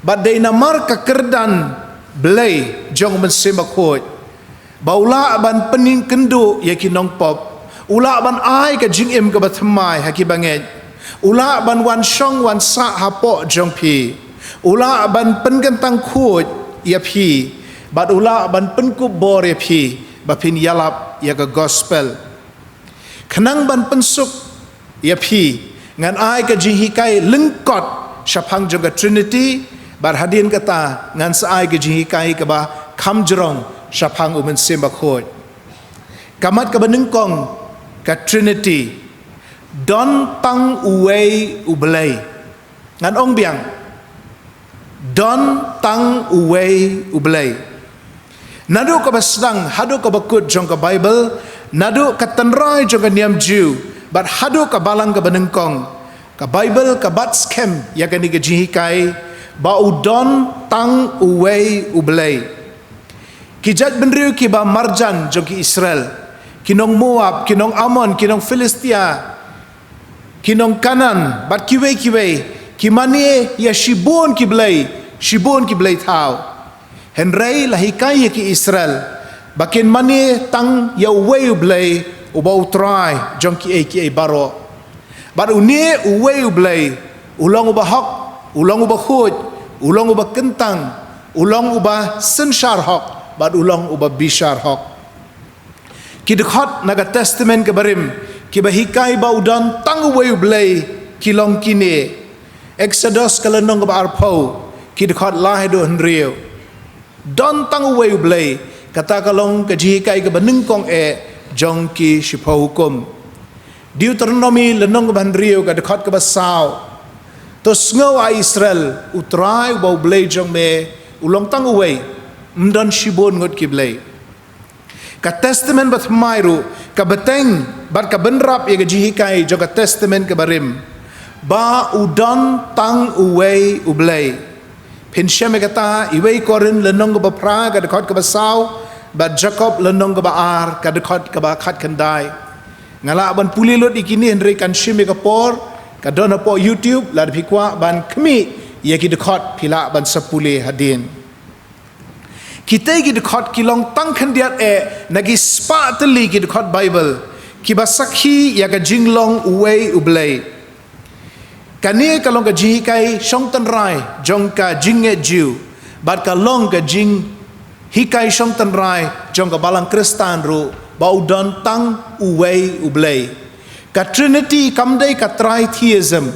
Bad dei namar ka kyrdan Blei jong U Mynsiem Bakhuid ba u lah ban pynïeng kynduh ïa ki nongpop, u lah ban ai ka jingim kaba thymmai ha ki bangeit, u lah ban wan shong wan sah hapoh jong phi, u lah ban pynkyntang khuid ïa phi, bad u lah ban pynkup bor ïa phi ba phin ïalap ïa ka gospel. Khnang ban pynsuk ïa phi, ngan ai ka jinghikai lyngkot shaphang jong ka Trinity, bad hadien kata ngan sa ai ka jinghikai kaba kham jrong shaphang U Mynsiem Bakhuid. Ka mat kaba nyngkong ka Trinity, don tang uwei U Blei. Ngan ong biang, don tang uwei U Blei. Naduh kaba sdang haduh kaba kut jong ka Baibl, naduh ka tynrai jong ka niam Jiw bad haduh ka balang kaba nyngkong, ka Baibl ka bat skhem ïa kane ka jinghikai ba u don tang uwei U Blei. Ki jaitbynriew kiba marjan jong ki Israel, ki nong Moab, ki nong Ammon, ki nong Philistia, ki nong Kanaan bad kiwei kiwei, ki mane ïa shibun ki blei, shibun ki blei thaw. Hynrei la hikai ïa ki Israel ba kin mane tang ïa uwei U Blei, uba u Trai jong kiei kiei baroh. Bad une uwei U Blei u long uba hok, u long uba khuid, u long uba kyntang, u long uba synshar hok bad u long uba bishar hok. Ki dkhot na ka Testament kaba rim kiba hikai ba u don tang uwei U Blei ki long kine: Eksodos ka lynnong kaba arphew, ki dkhot lai haduh hynriew. Don tang uwei U Blei, kata ka long ka jinghikai kaba nyngkong eh jong ki Shiphew Hukum. Deuteronomi lynnong kaba hynriew, ka dkhot kaba saw: To sngew, A Israel, U Trai uba U Blei jong me u long tang uwei, ym don shibun ngut ki blei. Ka Testament Bathymmai ruh ka bteng bad ka bynrap ïa ka jinghikai jong ka Testament kaba rim ba u don tang uwei U Blei. Phin shem ïa kata ha Iwei Korinth lynnong kaba phra, ka dkhot kaba saw, bad Jakob lynnong kaba ar, ka dkhot kaba khatkhyndai. Nga lah ban pule lut ïa kine, hynrei kan shim ïa ka por, ka don hapoh YouTube, lada phi kwah ban khmih ïa ki dkhot phi lah ban sa pule hadien. Kitei ki dkhot ki long tang khyndiat eh na ki spah tylli ki dkhot Baibl kiba sakhi ïa ka jinglong uwei U Blei. Kane ka long ka jinghikai shong tynrai jong ka jingngeit Jiw, bad ka long ka jinghikai shong tynrai jong ka balang Khristan ruh ba u don tang uwei U Blei. Ka Trinity kam dei ka tritheism.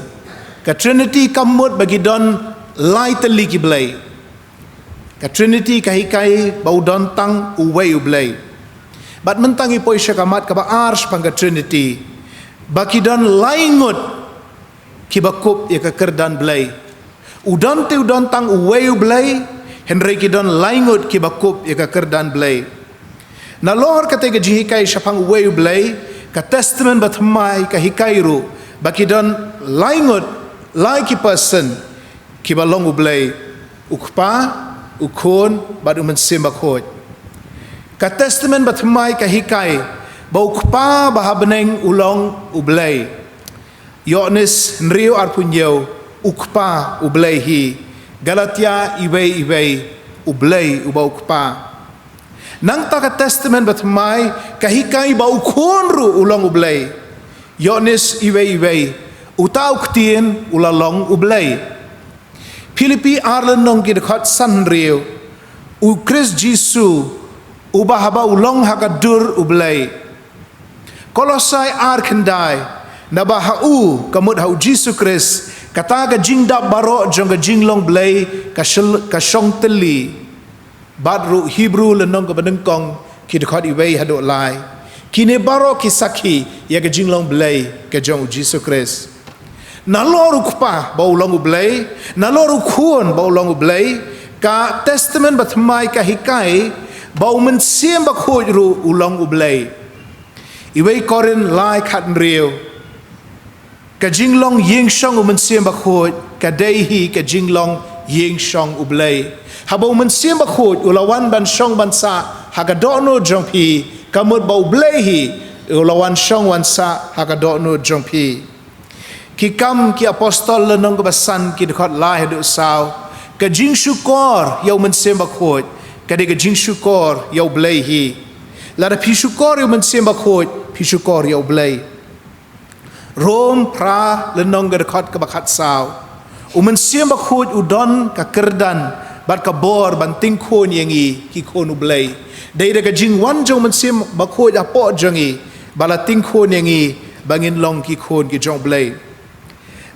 Ka Trinity kam mut ba ki don lai tylli ki blei. Ka Trinity ka hikai ba u don tang uwei U Blei. Bad mynta ngi poi sha ka mat kaba ar shaphang ka Trinity, ba ki don lai ngut kiba kup ïa ka kyrdan Blei. U don te u don tang uwei U Blei, hynrei ki don lai ngut kiba kup ïa ka kyrdan Blei. Nalor kata ka jinghikai shaphang uwei U Blei, ka Testament Bathymmai ka hikai ruh ba ki don lai ngut, lai ki person kiba long U Blei: U Kpa, U Khun bad U Mynsiem Bakhuid. Ka Testament Bathymmai ka hikai ba U Kpa ba ha bneng u long U Blei. Ïoannis hynriew arphew hynñiew: U Kpa U Blei hi. Galatia iwei iwei: U Blei uba U Kpa. Nangta ka Testament Bathymmai ka hikai ba U Khun ruh u long U Blei. Ïoannis iwei iwei: Uta U Ktien u la long U Blei. Philippi ar lynnong, ki dkhot san hynriew: U Khrist Jisu, uba haba u long ha ka dur U Blei. Kolosai ar khyndai: Naba ha u, ka mut ha U Jisu Khrist, kata ka jingdap baroh jong ka jinglong Blei ka shong, ka shong tylli. Bad ruh Hebru lynnong kaba nyngkong, ki dkhot iwei haduh lai. Kine baroh ki sakhi ïa ka jinglong Blei ka jong U Jisu Khrist. Nalor U Kpa ba u long U Blei, nalor U Khun ba u long U Blei, ka Testament Bathymmai ka hikai ba U Mynsiem Bakhuid ruh u long U Blei. Iwei Korinth lai khathynriew: Ka jinglong ïing shong U Mynsiem Bakhuid ka dei hi ka jinglong ïing shong U Blei. Haba U Mynsiem Bakhuid u la wan ban shong ban sah ha ka dohnud jong phi, ka mut ba U Blei hi u la wan shong wan sah ha ka dohnud jong phi. Ki Kam ki Apostol lynnong kaba san, ki dkhot lai haduh saw: Ka jingshukor ïa U Mynsiem Bakhuid ka dei ka jingshukor ïa U Blei hi. Lada phi shukor ïa U Mynsiem Bakhuid, phi shukor ïa U Blei. Rom phra lynnong, ka dkhot kaba khatsaw: U Mynsiem Bakhuid u don ka kyrdan bad ka bor ban tyngkhun ïa ngi ki khun U Blei. Dei da ka jingwan jong U Mynsiem Bakhuid hapoh jong ngi ba la tyngkhun ïa ngi ba ngin long ki khun ki jong U Blei.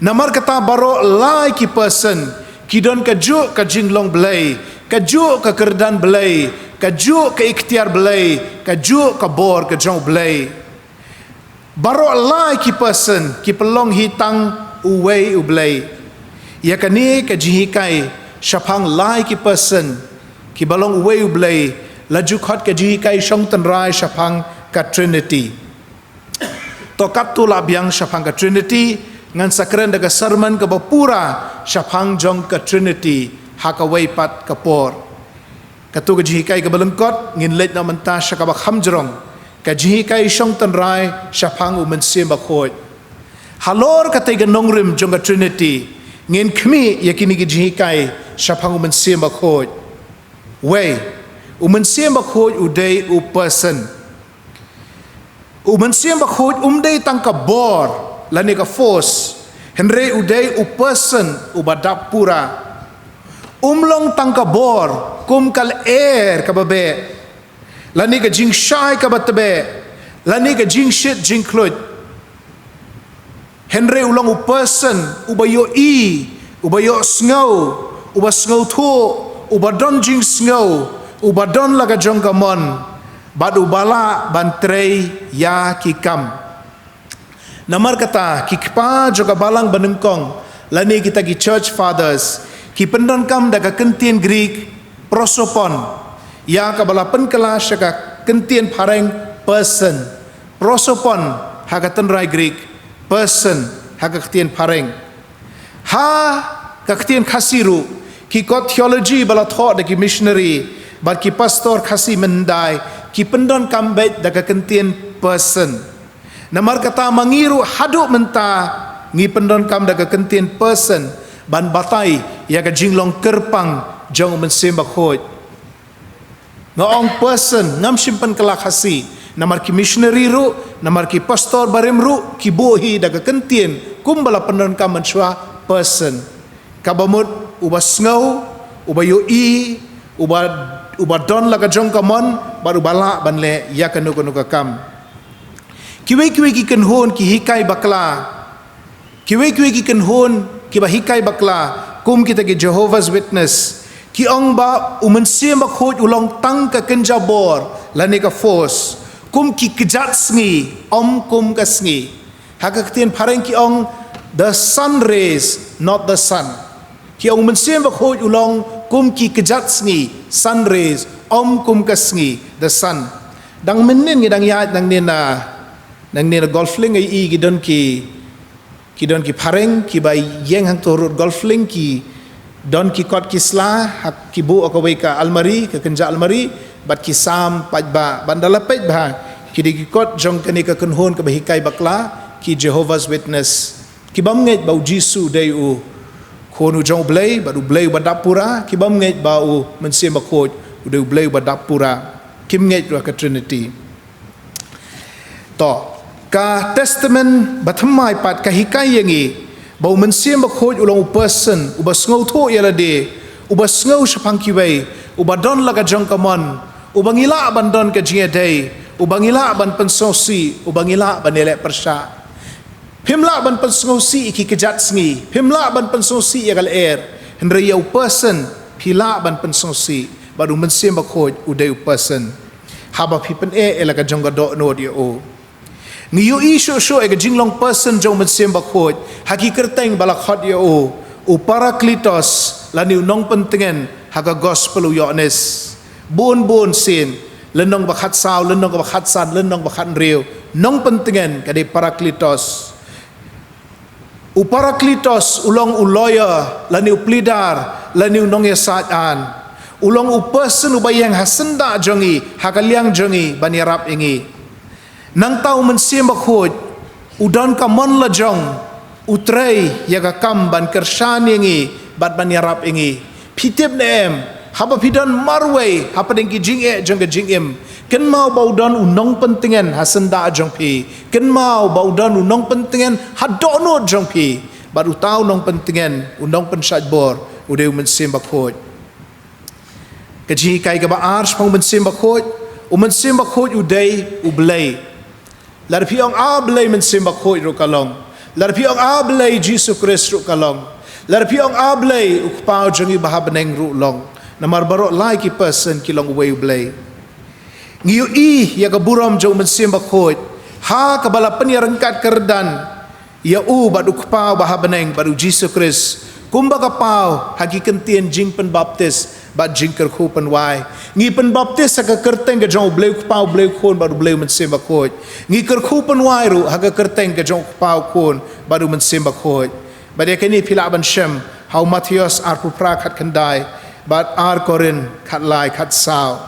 Namar kata baroh lai ki person ki don kajuh ka jinglong Blei, kajuh ka kyrdan Blei, kajuh ka iktiar Blei, kajuh ka bor ka jong U Blei. Baroh lai ki person ki pynlong hi tang uwei U Blei. Ïa kane ka jinghikai shaphang lai ki person kiba long uwei U Blei La ju khot ka jinghikai shong tynrai shaphang ka Trinity. To katto la biang shaphang ka Trinity, ngan sa kren da ka sermon kaba pura shaphang jong ka Trinity ha kawei pat ka por. Katto ka jinghikai kaba lyngkot, ngin leit noh mynta sha kaba kham jrong, ka jinghikai shong tynrai shaphang u Mynsiem Bakhuid. Halor katei ka nongrim jong ka Trinity, ngin khmih ïa kine ki jinghikai shaphang u Mynsiem Bakhuid. Wei, u Mynsiem Bakhuid u dei u person. U Mynsiem Bakhuid um dei tang ka bor lane ka force, hynrei u dei u person uba dap pura. Um long tang ka bor kum ka lyer kaba beh, lane ka jingshai kaba tbeh, lane ka jingshit jingkhluit. Hynrei u long u person uba ïohi, uba ïohsngew, uba sngewthuh, uba don jingsngew, uba don la ka jong ka mon, bad uba lah ban trei ïa ki kam. Namar kata, ki kpa jong ka Balang Banyngkong, lane kita ki Church Fathers, ki pyndonkam da ka kyntien Greek, prosopon, ïa kaba la pynkylla sha ka kyntien phareng, person. Prosopon ha ka tynrai Greek, person ha ka ktien phareng. Ha ka ktien Khasi ruh, ki kot theology ba la thoh da ki missionary bad ki pastor Khasi mynhyndai, ki pyndonkam beit da ka kyntien person. Namar kata ma ngi ruh haduh mynta ngi pyndonkam da ka kyntien person ban batai ïa ka jinglong kyrpang jong u Mynsiem Bakhuid. Nga ong person, ngam shym pynkylla Khasi, namar ki missionary ruh, namar ki pastor barim ruh, ki buh hi da ka kyntien kumba la pyndonkam mynshuwa, person. Kaba mut uba sngew, uba ïohi, uba, uba don la ka jong ka mon, bad uba lah ban leh ïa kano kano ka kam. Kiwei kiwei ki kynhun ki hikai bakla, kiwei kiwei ki kynhun kiba hikai bakla, kum kita ki Jehovah's Witness, ki ong ba u Mynsiem Bakhuid u long tang ka kynja bor lane ka force, kum ki kjat sngi, ym kum ka sngi. Ha ka ktien phareng ki ong, the sun rays, not the sun. Ki ong u Mynsiem Bakhuid u long kum ki kjat sngi, sun rays, ym kum ka sngi, the sun. Dang mynnin ngi dang ïaid nangne na, nangne na Golf Link, ïohi ki don ki, ki don ki phareng kiba ïeng hangto ruh Golf Link, ki don ki kot ki sla, ha ki buh ha kawei ka almari, ka kynja almari, bad ki sam paidbah, bad ynda la peit bha, ki dei ki kot jong kane ka kynhun kaba hikai bakla, ki Jehovah's Witness. Ki bym ngeit ba u Jisu u dei u Khun u jong u Blei, bad u Blei uba dap pura, ki bym ngeit ba u Mynsiem Bakhuid u dei u Blei uba dap pura. Kim ngeit ruh ha ka Trinity. To, ka Testament Bathymmai pat ka hikai ïa ngi ba u Mynsiem Bakhuid u long u person, uba sngewthuh ïa lade, uba sngew shaphang kiwei, uba don la ka jong ka mon, uba ngi lah ban don ka jingïadei, uba ngi lah ban pynsngewsih, uba ngi lah ban ïaleh pyrshah. Phim lah ban pynsngewsih ïa ki kjat sngi, phim lah ban pynsngewsih ïa ka lyer, hynrei ïa u person phi lah ban pynsngewsih, bad u Mynsiem Bakhuid u dei u person. Haba phi pyneh ïa la ka jong ka dohnud ïa u. Ngi ïohi shuh shuh ïa ka jinglong person jong u Mynsiem Bakhuid ha ki kyrteng ba la khot ïa u, u Parakletos, lane u nongpyntngen ha ka Gospel u Ïoannis. Bun bun sien, lynnong ba khatsaw, lynnong ba khatsan, lynnong ba khathynriew, nongpyntngen ka dei Parakletos. U Parakletos u long u lawyer, lane u pleader, lane u nongïasaid aiñ. U long u person uba ïeng ha syndah jong ngi, ha ka liang jong ngi, ban ïarap ïa ngi. Nangta u Mynsiem Bakhuid u don ka mon la jong, u trei ïa ka kam ban kyrshan ïa ngi bad ban ïarap ïa ngi. Phi tip ne em, haba phi don marwei hapdeng ki jingeh jong ka jingim, kynmaw ba u don u nongpyntngen ha syndah jong phi, kynmaw ba u don u nongpyntngen ha dohnud jong phi, bad uta u nongpyntngen, u nongpynshait bor, u dei u Mynsiem Bakhuid. Ka jinghikai kaba ar shaphang u Mynsiem Bakhuid, u Mynsiem Bakhuid u dei u Blei. Lada phi ong A Blei, Mynsiem Bakhuid ruh ka long. Lada phi ong A Blei, Jisu Khrist ruh ka long. Lada phi ong A Blei, u Kpa u jong ngi uba ha bneng ruh long. Namar baroh lai ki person ki long uwei u Blei. Ngi ïohi ïa ka burom jong u Mynsiem Bakhuid ha kaba la pynïaryngkat kyrdan ïa u bad u Kpa uba ha bneng bad u Jisu Khrist, kumba ka paw ha ki kyntien jingpynbaptis, Bad jingkyrkhu pynwai. Ngi pynbaptis ha ka kyrteng ka jong U Blei U Kpa, U Blei U Khun, bad U Blei U Mynsiem Bakhuid. Ngi kyrkhu pynwai ruh ha ka kyrteng ka jong U Kpa, U Khun, bad U Mynsiem Bakhuid. Bad ïa kane phi lah ban shem ha u Mathaios arphew phra khatkhyndai, bad ar Korinth khatlai khatsaw.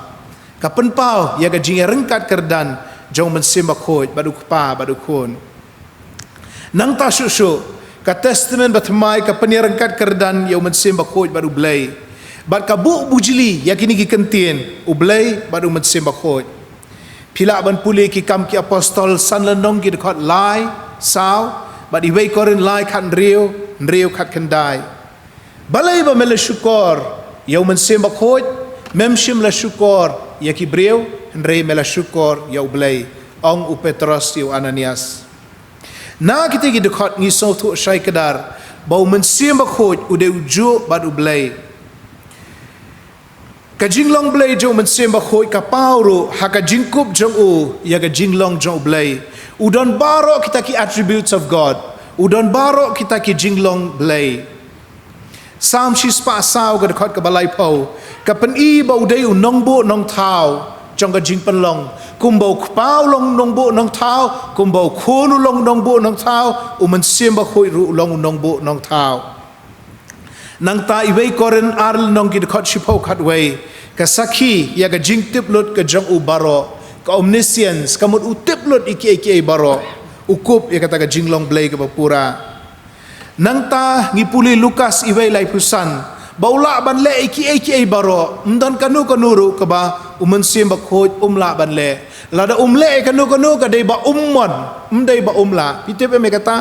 Ka pynpaw ïa ka jingïaryngkat kyrdan jong U Mynsiem Bakhuid, bad U Kpa, bad U Khun. Nangta shuh shuh, ka Testament Bathymmai ka pynïaryngkat kyrdan ïa U Mynsiem Bakhuid bad U Blei. Bad ka buh bujli ïa kine ki kyntien, U Blei bad U Mynsiem Bakhuid. Phi lah ban pule Ki Kam Ki Apostol san lynnong ki dkhot lai, saw, bad iwei Korinth lai khathynriew, hynriew khatkhyndai. Balei ba me la shukor ïa U Mynsiem Bakhuid, mem shym la shukor ïa ki briew, hynrei me la shukor ïa U Blei, ong u Petros ïa u Ananias. Na kita ki dkhot ngi sngewthuh shai kdar ba U Mynsiem Bakhuid u dei u juh bad U Blei. Ka jinglong Blei jong U Mynsiem Bakhuid ka paw ruh ha ka jingkup jong u ïa ka jinglong jong U Blei. U don baroh kita ki attributes of God. U don baroh kita ki jinglong Blei. Salm shispah saw ka dkhot kaba laiphew ka pyni ba u dei u nongbuh nongthaw jong ka jingpynlong. Kumba U Kpa u long u nongbuh nongthaw, kumba U Khun u long u nongbuh nongthaw, U Mynsiem Bakhuid ruh u long u nongbuh nongthaw. Nangta iwei Korinth ar lynnong ki dkhot shiphew khatwei ka sakhi ïa ka jingtip lut ka jong u baroh, ka omniscience, ka mut u tip lut ïa kiei kiei baroh, u kup ïa kata ka jinglong Blei kaba pura. Nangta ngi pule Lukas iwei laiphew san ba u lah ban leh ïa kiei kiei baroh, ym don kano kano ruh kaba U Mynsiem Bakhuid um lah ban leh. Lada um leh ïa kano kano ka dei ba um mon, ym dei ba um lah. Phi tip em ïa kata?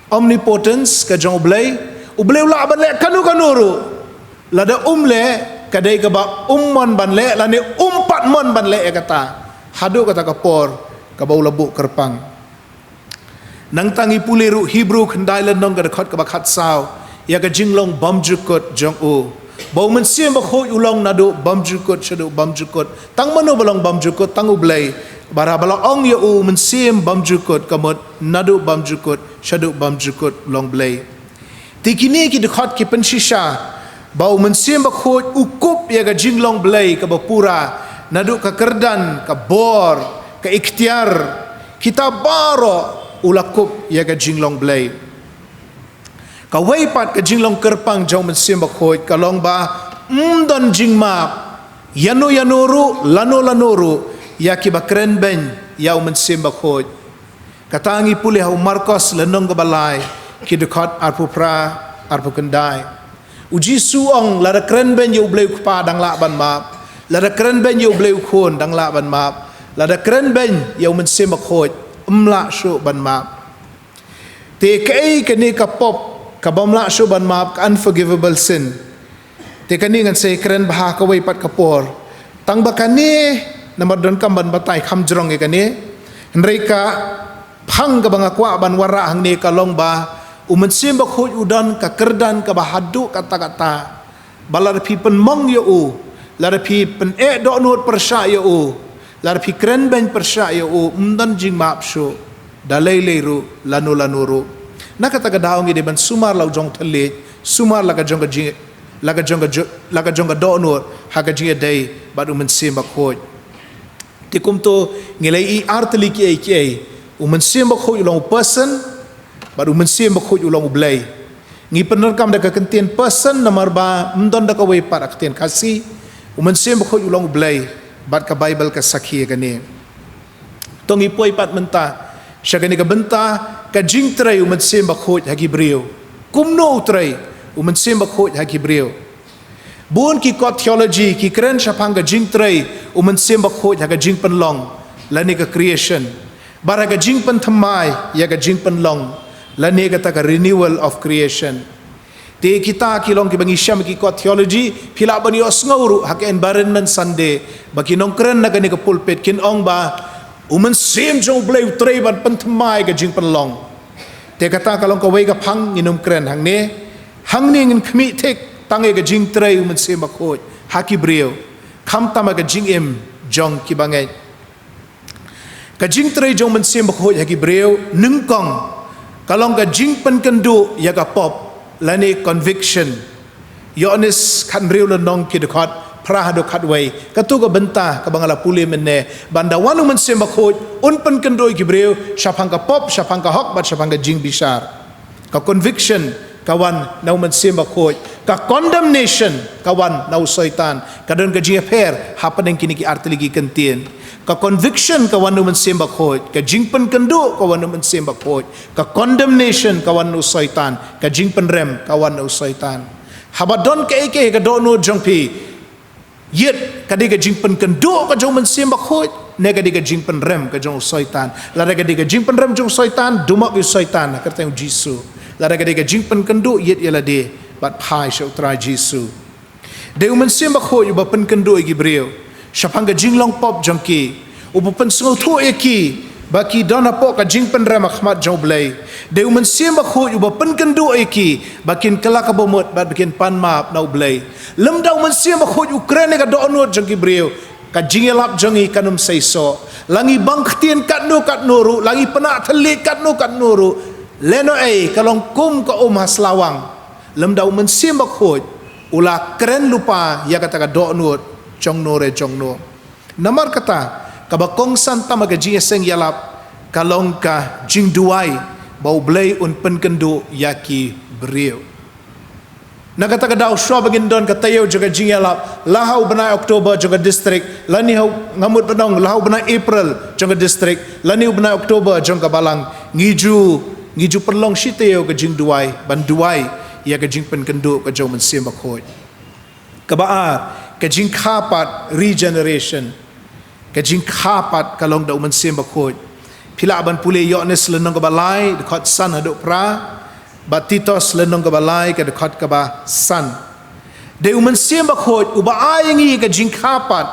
Omnipotence ka jong U Blei. U Blei u lah ban leh kano kano ruh. Lada um leh ka dei kaba um mon ban leh, lane um pat mon ban leh ïa kata. Haduh kata ka por kaba u la buh kyrpang. Nangta ngi pule ruh Hebru khyndai lynnong ka dkhot kaba khatsaw ïa ka jinglong bymjukut jong u. Ba U Mynsiem Bakhuid u long naduh bymjukut shaduh bymjukut. Tang mano ba long bymjukut? Tang U Blei. Bad haba la ong ïa u Mynsiem bymjukut ka mut naduh bymjukut shaduh bymjukut u long Blei. Te kine ki dkhot ki pynshisha ba U Mynsiem Bakhuid u kup ïa ka jinglong Blei kaba pura, naduh ka kyrdan, ka bor, ka iktiar, kita baroh u la kup ïa ka jinglong Blei. Kawei pat ka jinglong kyrpang jong U Mynsiem Bakhuid ka long ba ym don jingmap ïano ïano ruh, lano lano ruh ïa kiba krenbeiñ ïa U Mynsiem Bakhuid. Kata ngi pule ha u Markos lynnong kaba lai, ki dkhot arphew phra, arphew khyndai. U Jisu ong, lada krenbeiñ ïa U Blei U Kpa dang lah ban map, lada krenbeiñ ïa U Blei U Khun dang lah ban map, lada krenbeiñ ïa U Mynsiem Bakhuid ym lah shuh ban map. Te kaei kane ka pop kabym lah shuh ban map, ka unforgivable sin? Te kane ngan sa ïakren bha ha kawei pat ka por. Tang ba kane namar donkam ban batai kham jrong ïa kane. Hynrei ka phang kaba nga kwah ban wanrah hangne ka long ba U Mynsiem Bakhuid u don ka kyrdan kaba haduh katta katta. Ba lada phi pynmong ïa u, lada phi pyneh dohnud pyrshah ïa u, lada phi krenbeiñ pyrshah ïa u, ym don jingmap shuh da lei lei ruh, lano lano ruh. Na kata ka daw ngi dei ban sumar la u jong thylliej, sumar la ka jong ka jing, la ka jong ka ju-, la ka jong ka dohnud ha ka jingïadei bad U Mynsiem Bakhuid. Te kumto ngi la ïohi ar tylli kiei kiei. U Mynsiem Bakhuid u long u person, bad U Mynsiem Bakhuid u long U Blei. Ngi pyndonkam da ka kyntien person namar ba ym don da kawei pat ha ka ktien Khasi. U Mynsiem Bakhuid u long U Blei, bad ka Baibl ka sakhi ïa kane. To ngi poi pat mynta sha kane ka bynta ka jingtrei U Mynsiem Bakhuid ha ki briew. Kumno u trei U Mynsiem Bakhuid ha ki briew? Bun ki kot theology ki kren shaphang ka jingtrei U Mynsiem Bakhuid ha ka jingpynlong, lane ka creation, bad ha ka jingpynthymmai ïa ka jingpynlong, lane kata ka renewal of creation. Te kita ki long kiba ngi shem ki kot theology, phi lah ban ïohsngew ruh ha ka Environment Sunday ba ki nongkren na kane ka pulpit kin ong ba U Mynsiem jong U Blei u trei ban pynthymmai ka jingpynlong. Te kata ka long kawei ka phang ngin ym kren hangne. Hangne ngin khmih thik tang ïa ka jingtrei U Mynsiem Bakhuid ha ki briew, khamtam ha ka jingim jong ki bangeit. Ka jingtrei jong U Mynsiem Bakhuid ha ki briew nyngkong ka long ka jingpynkynduh ïa ka pop, lane conviction. Ïoannis khathynriew lynnong ki dkhot phra haduh khatwei. Katu ka bynta kaba nga la pule mynne, ban da wan u Mynsiem Bakhuid un pynkynduh ïa ki briew shaphang ka pop, shaphang ka hok bad shaphang ka jingbishar. Ka conviction ka wan na u Mynsiem Bakhuid. Ka condemnation ka wan na u Soitan. Ka don ka jingïapher hapdeng kine ki artylli ki kyntien. Ka conviction ka wan na u Mynsiem Bakhuid, ka jingpynkynduh ka wan na u Mynsiem Bakhuid, ka condemnation ka wan na u Soitan, ka jingpynrem ka wan na u Soitan. Haba don kaei kaei ha ka dohnud jong phi, ïeit ka dei ka jingpynkynduh ka jong u Mynsiem Bakhuid, ne ka dei ka jingpynrem ka jong u Soitan. Lada ka dei ka jingpynrem jong u Soitan, dumok ïa u Soitan ha ka kyrteng u Jisu. Lada ka dei ka jingpynkynduh, ïeit ïa lade bad phai sha u Trai Jisu. Dei u Mynsiem Bakhuid uba pynkynduh ïa ki briew shaphang ka jinglong pop jong ki, uba pynsngewthuh ïa ki ba ki don hapoh ka jingpynrem ha khmat jong u Blei. Dei u Mynsiem Bakhuid uba pynkynduh ïa ki ba kin kylla ka bamut bad ba kin pan map na u Blei. Lymda u Mynsiem Bakhuid u kren ïa ka dohnud jong ki briew, ka jingïalap jong ngi kan ym seisoh. La ngi bang ktien katno katno ruh, la ngi pynah thylliej katno katno ruh, lehnohei ka long kum ka um ha slawang. Lymda u Mynsiem Bakhuid u la kren lypa ïa kata ka dohnud jongno re jongno. Namar kata, kaba kongsan tam ha ka jingïaseng ïalap ka long ka jingduwai ba u Blei un pynkynduh ïa ki briew. Na kata ka daw, shuwa ba ngin don ka taïew jong ka jingïalap, la ha u bnai October jong ka district, lane ha u, nga mut ban ong, la ha u bnai April jong ka district, lane u bnai October jong ka balang, ngi ju, ngi ju pynlong shi taïew ka jingduwai ban duwai ïa ka jingpynkynduh ka jong u Mynsiem Bakhuid. Kaba ar, ka jingkha pat, regeneration. Ka jingkha pat ka long da u Mynsiem Bakhuid. Phi lah ban pule Ïoannis lynnong kaba lai, dkhot san haduh phra, bad Titus lynnong kaba lai, ka dkhot kaba san. Dei u Mynsiem Bakhuid uba ai ïa ngi ka jingkha pat.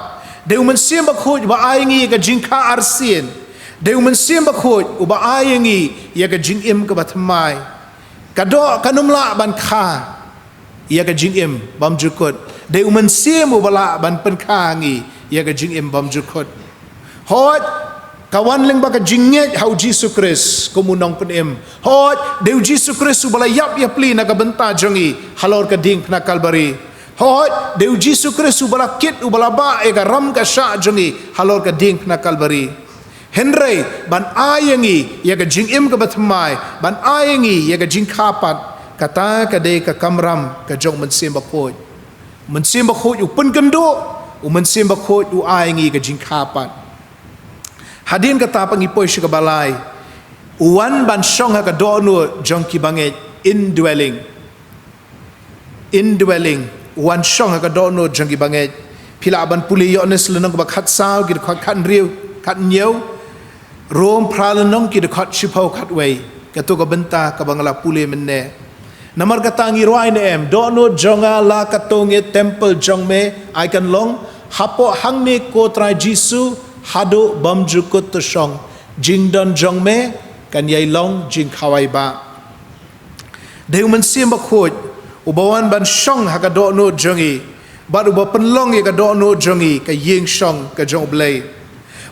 Dei u Mynsiem Bakhuid uba ai ïa ngi ka jingkha arsien. Dei u Mynsiem Bakhuid uba ai ïa ngi ïa ka jingim kaba thymmai. Ka doh kan ym lah ban kha ïa ka jingim bymjukut. Dei u Mynsiem uba lah ban pynkha ngi ïa ka jingim bymjukut. Hooid, ka wan lyngba ka jingngeit ha u Jisu Khrist kum u nongpynim. Hooid, dei u Jisu Khrist uba la ïap ïapli na ka bynta jong ngi halor ka diengphna Kalbari. Hooid, dei u Jisu Khrist uba la kit, uba la bah ïa ka ram ka shah jong ngi halor ka diengphna Kalbari. Hynrei ban ai ïa ngi ïa ka jingim kaba thymmai, ban ai ïa ngi ïa ka jingkha pat, kata ka dei ka kamram ka jong u Mynsiem Bakhuid. U Mynsiem Bakhuid u pynkynduh, u Mynsiem Bakhuid u ai ïa ngi ka jingkha pat. Hadien kata pat ngi poi sha kaba lai. U wan ban shong ha ka dohnud jong ki bangeit, indwelling. Indwelling, u wan shong ha ka dohnud jong ki bangeit. Phi lah ban pule Ïoannis lynnong kaba khatsaw, ki dkhot khathynriew, khathynñiew. Rom phra lynnong, ki dkhot shiphew khatwei. Kato ka bynta kaba nga la pule mynne. Namar kata ngi rwai ne em, dohnud jong nga la katto ngi temple jong me, ai kan long, hapoh hangne ko Trai Jisu, haduh bymjukut to shong, jingdon jong me kan ïai long jingkhawai bah. Dei u Mynsiem Bakhuid uba wan ban shong ha ka dohnud jong ngi, bad uba pynlong ïa ka dohnud jong ngi ka ïing shong ka jong u Blei.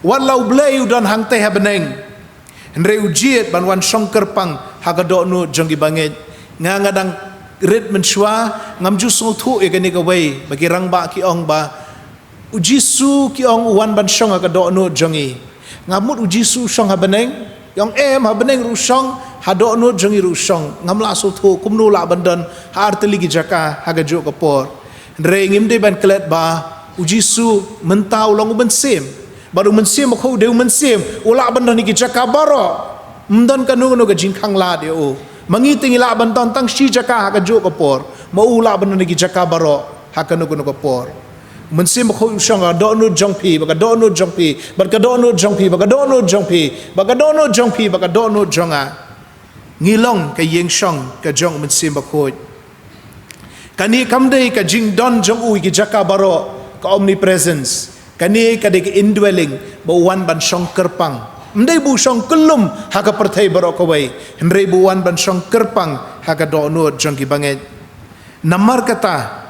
Wat la u Blei u don hangtei ha bneng, hynrei u jied ban wan shong kyrpang ha ka dohnud jong ki bangeit. Nga nga dang rit mynshuwa, ngam ju sngewthuh ïa kane kawei ba ki rangbah ki ong ba u Jisu, ki ong, u wan ban shong ha ka dohnud jong ngi. Nga mut u Jisu u shong ha bneng? Ki ong em, ha bneng ruh u shong, ha dohnud jong ngi ruh u shong. Ngam lah sngewthuh kumno u lah ban don ha artylli ki jaka ha kajuh ka por. Hynrei ngim dei ban klet ba u Jisu mynta u long u Mynsiem. Bad u Mynsiem Bakhuid u dei u Mynsiem, u lah ban don ha ki jaka baroh. Ym don kano kano ka jingkhang lad ïa u. Ma ngi te ngi lah ban don tang shi jaka ha kajuh ka por. Ma u u lah ban don ha ki jaka baroh ha kano kano ka por. Mynsiem Bakhuid u shong ha ka dohnud jong phi, bad ka dohnud jong phi, bad ka dohnud jong phi, bad ka dohnud jong phi, bad ka dohnud jong phi, bad ka dohnud jong nga. Ngi long ka ïing shong ka jong u Mynsiem Bakhuid. Kane kam dei ka jingdon jong u ïa ki jaka baroh, ka omnipresence. Kane ka dei ka indwelling, ba u wan ban shong kyrpang. Ym dei ba u shong kyllum ha ka pyrthei baroh kawei, hynrei ba u wan ban shong kyrpang ha ka dohnud jong ki bangeit. Namar kata,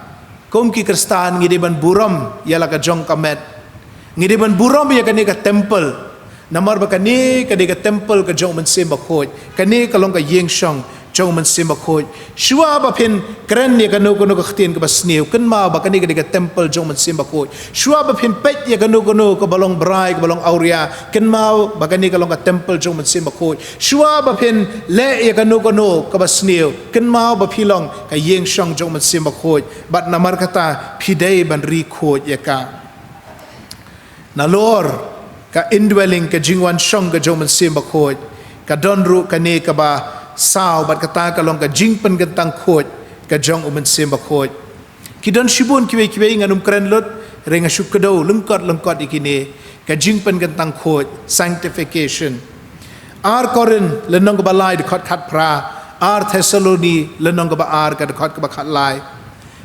kum ki Khristan ngi dei ban burom ïa la ka jong ka met. Ngi dei ban burom ïa kane ka temple. Namar ba kane ka dei ka temple ka jong u Mynsiem Bakhuid. Kane ka long ka ïing shong jong u Mynsiem Bakhuid. Shuwa ba phin kren ïa kano kano ka ktien kaba sniew, kynmaw ba kane ka dei ka temple jong u Mynsiem Bakhuid. Shuwa ba phin peit ïa kano kano kaba long brai, kaba long awria, kynmaw ba kane ka long ka temple jong u Mynsiem Bakhuid. Shuwa ba phin leh ïa kano kano kaba sniew, kynmaw ba phi long ka ïing shong jong u Mynsiem Bakhuid. Bad namar kata phi dei ban ri khuid ïa ka. Nalor ka indwelling, ka jingwan shong ka jong u Mynsiem Bakhuid, ka don ruh kane kaba saw, bad kata ka long ka jingpynkyntang khuid ka jong u Mynsiem Bakhuid. Ki don shibun kiwei kiwei, ngan ym kren lut, hynrei nga shu kdew lyngkot lyngkot ïa kine. Ka jingpynkyntang khuid, sanctification. Ar Korinth lynnong kaba lai dkhot khatphra, Ar Thessaloni lynnong kaba ar ka dkhot kaba khatlai.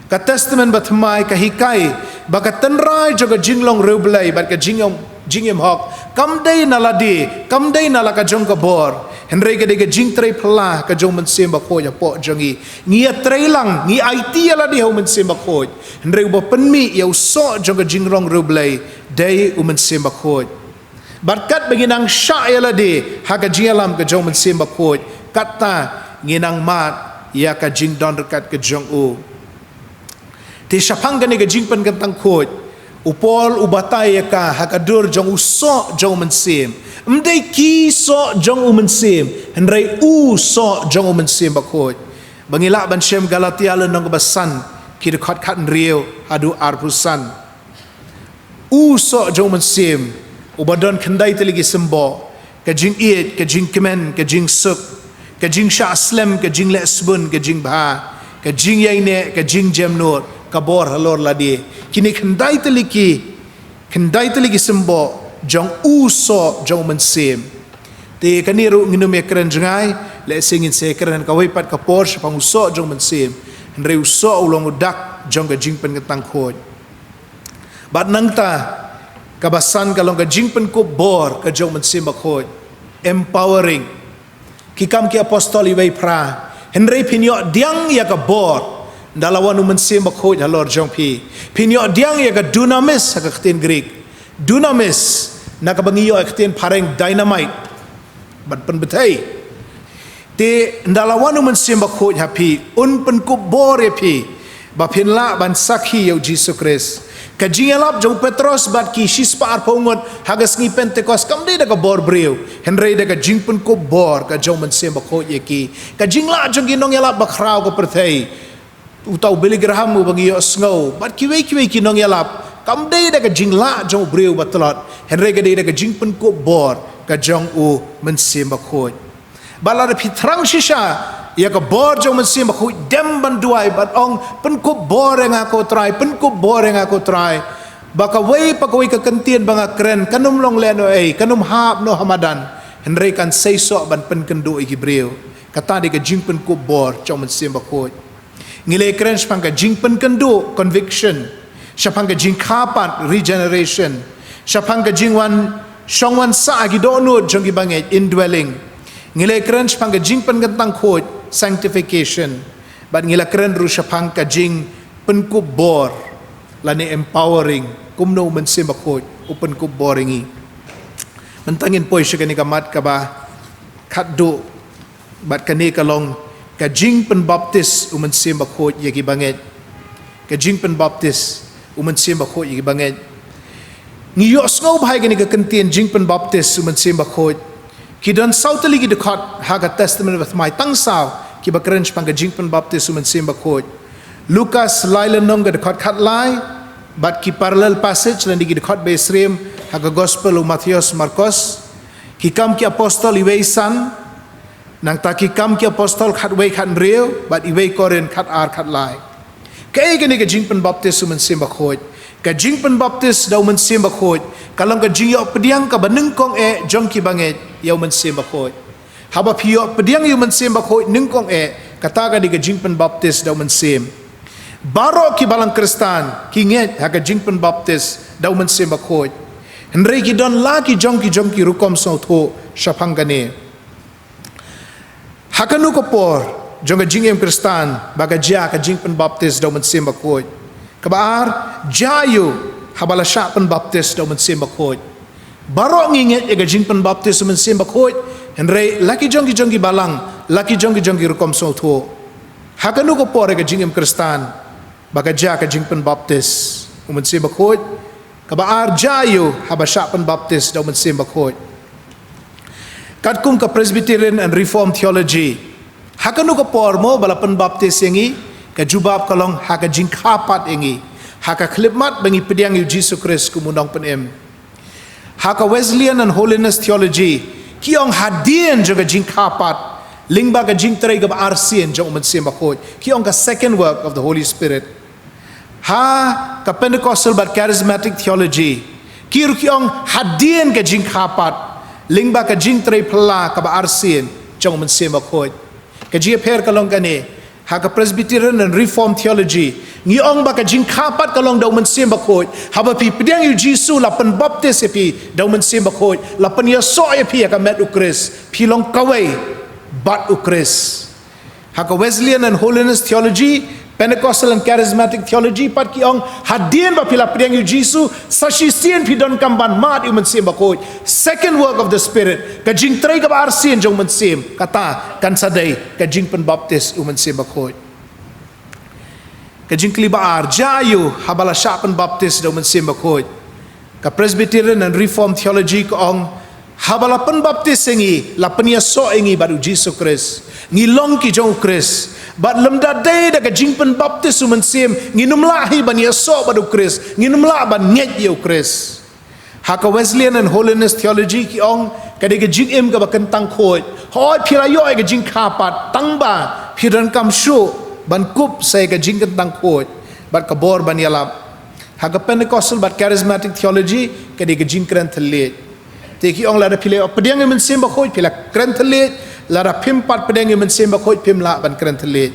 Ka Testament Bathymmai ka hikai ba ka tynrai jong ka jinglong riewblei bad ka jingim, jingim hok kam dei na lade, kam dei na la ka jong ka bor, hynrei ka dei ka jingtrei phylla ka jong u Mynsiem Bakhuid hapoh jong ngi. Ngi ïatrei lang, ngi aiti ïa lade ha u Mynsiem Bakhuid, hynrei uba pynmih ïa u soh jong ka jinglong riewblei dei u Mynsiem Bakhuid. Bad katba ngi nang shah ïa lade ha ka jingïalam ka jong u Mynsiem Bakhuid, katta ngi nang mad ïa ka jingdon ryngkat ka jong u. Te shaphang kane ka jingpynkyntang khuid, u Paul u batai ïa ka ha ka dur jong u soh jong u Mynsiem. Ym dei ki soh jong u Mynsiem, hynrei u soh jong u Mynsiem Bakhuid. Ba ngi lah ban shem Galatia lynnong kaba san, ki dkhot khathynriew haduh arphew san. U soh jong u Mynsiem, uba don khyndai tylli ki symboh, ka jingïeit, ka jingkmen, ka jingsuk, ka jingshah slem, ka jingleh sbun, ka jingbha, ka jingïaineh, ka jingjemnud, ka bor halor lade. Kine khyndai tylli ki, khyndai tylli ki symboh jong u soh jong u Mynsiem. Te kane ruh ngin ym ïakren jngai, lehse ngin sa ïakren ha kawei pat ka por shaphang u soh jong u Mynsiem. Hynrei u soh u long u dak jong ka jingpynkyntang khuid. Bad nangta, kaba san ka long ka jingpynkup bor ka jong u Mynsiem Bakhuid. Empowering. Ki Kam ki Apostol iwei phra. Hynrei phin ïoh pdiang ïa ka bor ynda la wan u Mynsiem Bakhuid halor jong phi. Phin ïoh pdiang ïa ka dunamis ha ka ktien Greek. Dunamis, na kaba ngi ïoh ïa ka ktien phareng dynamite. Ban pynbthei. Te ynda la wan u Mynsiem Bakhuid ha phi, un pynkup bor ïa phi ba phin lah ban sakhi ïa u Jisu Khrist. Ka jingïalap jong u Petros bad ki shispah arphew ngut ha ka sngi Pentekost kam dei da ka bor briew, hynrei da ka jingpynkup bor ka jong u Mynsiem Bakhuid ïa ki. Ka jinglah jong ki nongïalap bakhraw ka pyrthei, uta u Billy Graham uba ngi ïohsngew, bad kiwei kiwei ki nongïalap, kam dei da ka jinglah jong u briew ba tlot, hynrei ka dei da ka jingpynkup bor ka jong u Mynsiem Bakhuid. Bad lada phi thrang shisha ïa ka bor jong u Mynsiem Bakhuid, dem ban duwai bad ong, pynkup bor ïa nga ko Trai, pynkup bor ïa nga ko Trai. Ba kawei pa kawei ka kyntien ba nga kren kan ym long lehnoh ei, kan ym hap noh ha madan, hynrei kan seisoh ban pynkynduh ïa ki briew. Kata dei ka jingpynkup bor jong u Mynsiem Bakhuid. Ngi la kren shaphang ka jingpynkynduh, conviction. Shaphang ka jingkha pat, regeneration. Shaphang ka jingwan shong wan sah ha ki dohnud jong ki bangeit, indwelling. Ngi la kren shaphang ka jingpynkyntang khuid, sanctification. Bad ngi la kren ruh shaphang ka jingpynkup bor lane empowering, kumno u Mynsiem Bakhuid u pynkup bor ïa ngi. Mynta ngin poi sha kane ka mat kaba khatduh. Bad kane ka long ka jingpynbaptis u Mynsiem Bakhuid ïa ki bangeit. Ka jingpynbaptis u Mynsiem Bakhuid ïa ki bangeit. Ngi ïohsngew bha ïa kane ka kyntien jingpynbaptis u Mynsiem Bakhuid. Ki don saw tylli ki dkhot ha ka Testament Bathymmai, tang saw kiba kren shaphang ka jingpynbaptis u Mynsiem Bakhuid. Lukas lai lynnong ka dkhot khatlai, bad ki parallel passage lane ki dkhot ba ïasyriem ha ka Gospel u Mathaios, Markos, Ki Kam ki Apostol iwei san, nangta Ki Kam ki Apostol khatwei khathynriew, bad iwei Korinth khatar khatlai. Kaei kane ka jingpynbaptis u Mynsiem Bakhuid? Ka jingpynbaptis da u Mynsiem Bakhuid ka long ka jingïoh pdiang kaba nyngkong eh jong ki bangeit ïa u Mynsiem Bakhuid. Haba phi ïoh pdiang ïa u Mynsiem Bakhuid nyngkong eh, kata ka dei ka jingpynbaptis da u Mynsiem. Baroh ki balang Khristan ki ngeit ha ka jingpynbaptis da u Mynsiem Bakhuid. Hynrei ki don la ki jong ki jong ki rukom sngewthuh shaphang kane. Ha kano ka por jong ka jingim Khristan ba ka jia ka jingpynbaptis da u Mynsiem Bakhuid? Kaba ar, jia aïu haba la shah pynbaptis da u Mynsiem Bakhuid? Baroh ngi ngeit ïa ka jingpynbaptis u Mynsiem Bakhuid, hynrei la ki jong ki jong ki balang La ki jong ki jong ki rukom sngewthuh. Ha kano ka por ïa ka jingim Khristan ba ka jia ka jingpynbaptis u Mynsiem Bakhuid? Kaba ar, jia ïa u haba shah pynbaptis da u Mynsiem Bakhuid. Katkum ka Presbyterian and Reformed theology, ha kano ka por mo ba la pynbaptis ïa ngi? Ka jubab ka long ha ka jingkha pat ïa ngi, ha ka khyllipmat ba ngi pdiang ïa u Jisu Khrist kum u Nongpynim. Ha ka Wesleyan and Holiness theology, ki ong hadien jong ka jingkha pat lyngba ka jingtrei kaba arsien jong u Mynsiem Bakhuid, ki ong ka second work of the Holy Spirit. Ha ka Pentecostal bad Charismatic theology, ki ruh ki ong hadien ka jingkha pat lyngba ka jingtrei phylla kaba arsien jong u Mynsiem Bakhuid. Ka jingïapher ka long kane: ha ka Presbyterian and Reformed theology, ngi ong ba ka jingkha pat ka long da u Mynsiem Bakhuid. Haba phi pdiang ïa u Jisu, la pynbaptis ïa phi da u Mynsiem Bakhuid, la pynïasoh ïa phi ïa ka met u Khrist, phi long kawei bad u Khrist. Ha ka Wesleyan and Holiness theology, Pentecostal and Charismatic theology pat, ki ong hadien ba phi la pdiang ïa u Jisu, sa shisien phi donkam ban mad ïa u Mynsiem Bakhuid. Second work of the Spirit, ka jingtrei kaba arsien jong u Mynsiem, kata kan sa dei ka jingpynbaptis u Mynsiem Bakhuid. Ka jingkylli ba ar, jia ïa u haba la shah pynbaptis da u Mynsiem Bakhuid. Ka Presbyterian and Reformed theology ka ong, haba la pynbaptis ïa ngi, la pynïasoh ïa ngi bad u Jisu Khrist, ngi long ki jong u Khrist. Bad lymda dei da ka jingpynbaptis u Mynsiem, ngin ym lah hi ban ïasoh bad u Khrist, ngin ym lah ban ngeit ïa u Khrist. Ha ka Wesleyan and Holiness theology, ki ong ka dei ka jingim kaba kyntang khuid. Hooid, phi la ïoh ïa ka jingkha pat, tangba phi donkam shuh ban kup sa ïa ka jingkyntang khuid bad ka bor ban ïalap. Ha ka Pentecostal bad Charismatic theology, ka dei ka jingkren thylliej. Te ki ong lada phi la pdiang ïa u Mynsiem Bakhuid, phi la kren thylliej. Lada phim pat pdiang ïa u Mynsiem Bakhuid, phim lah ban kren thylliej.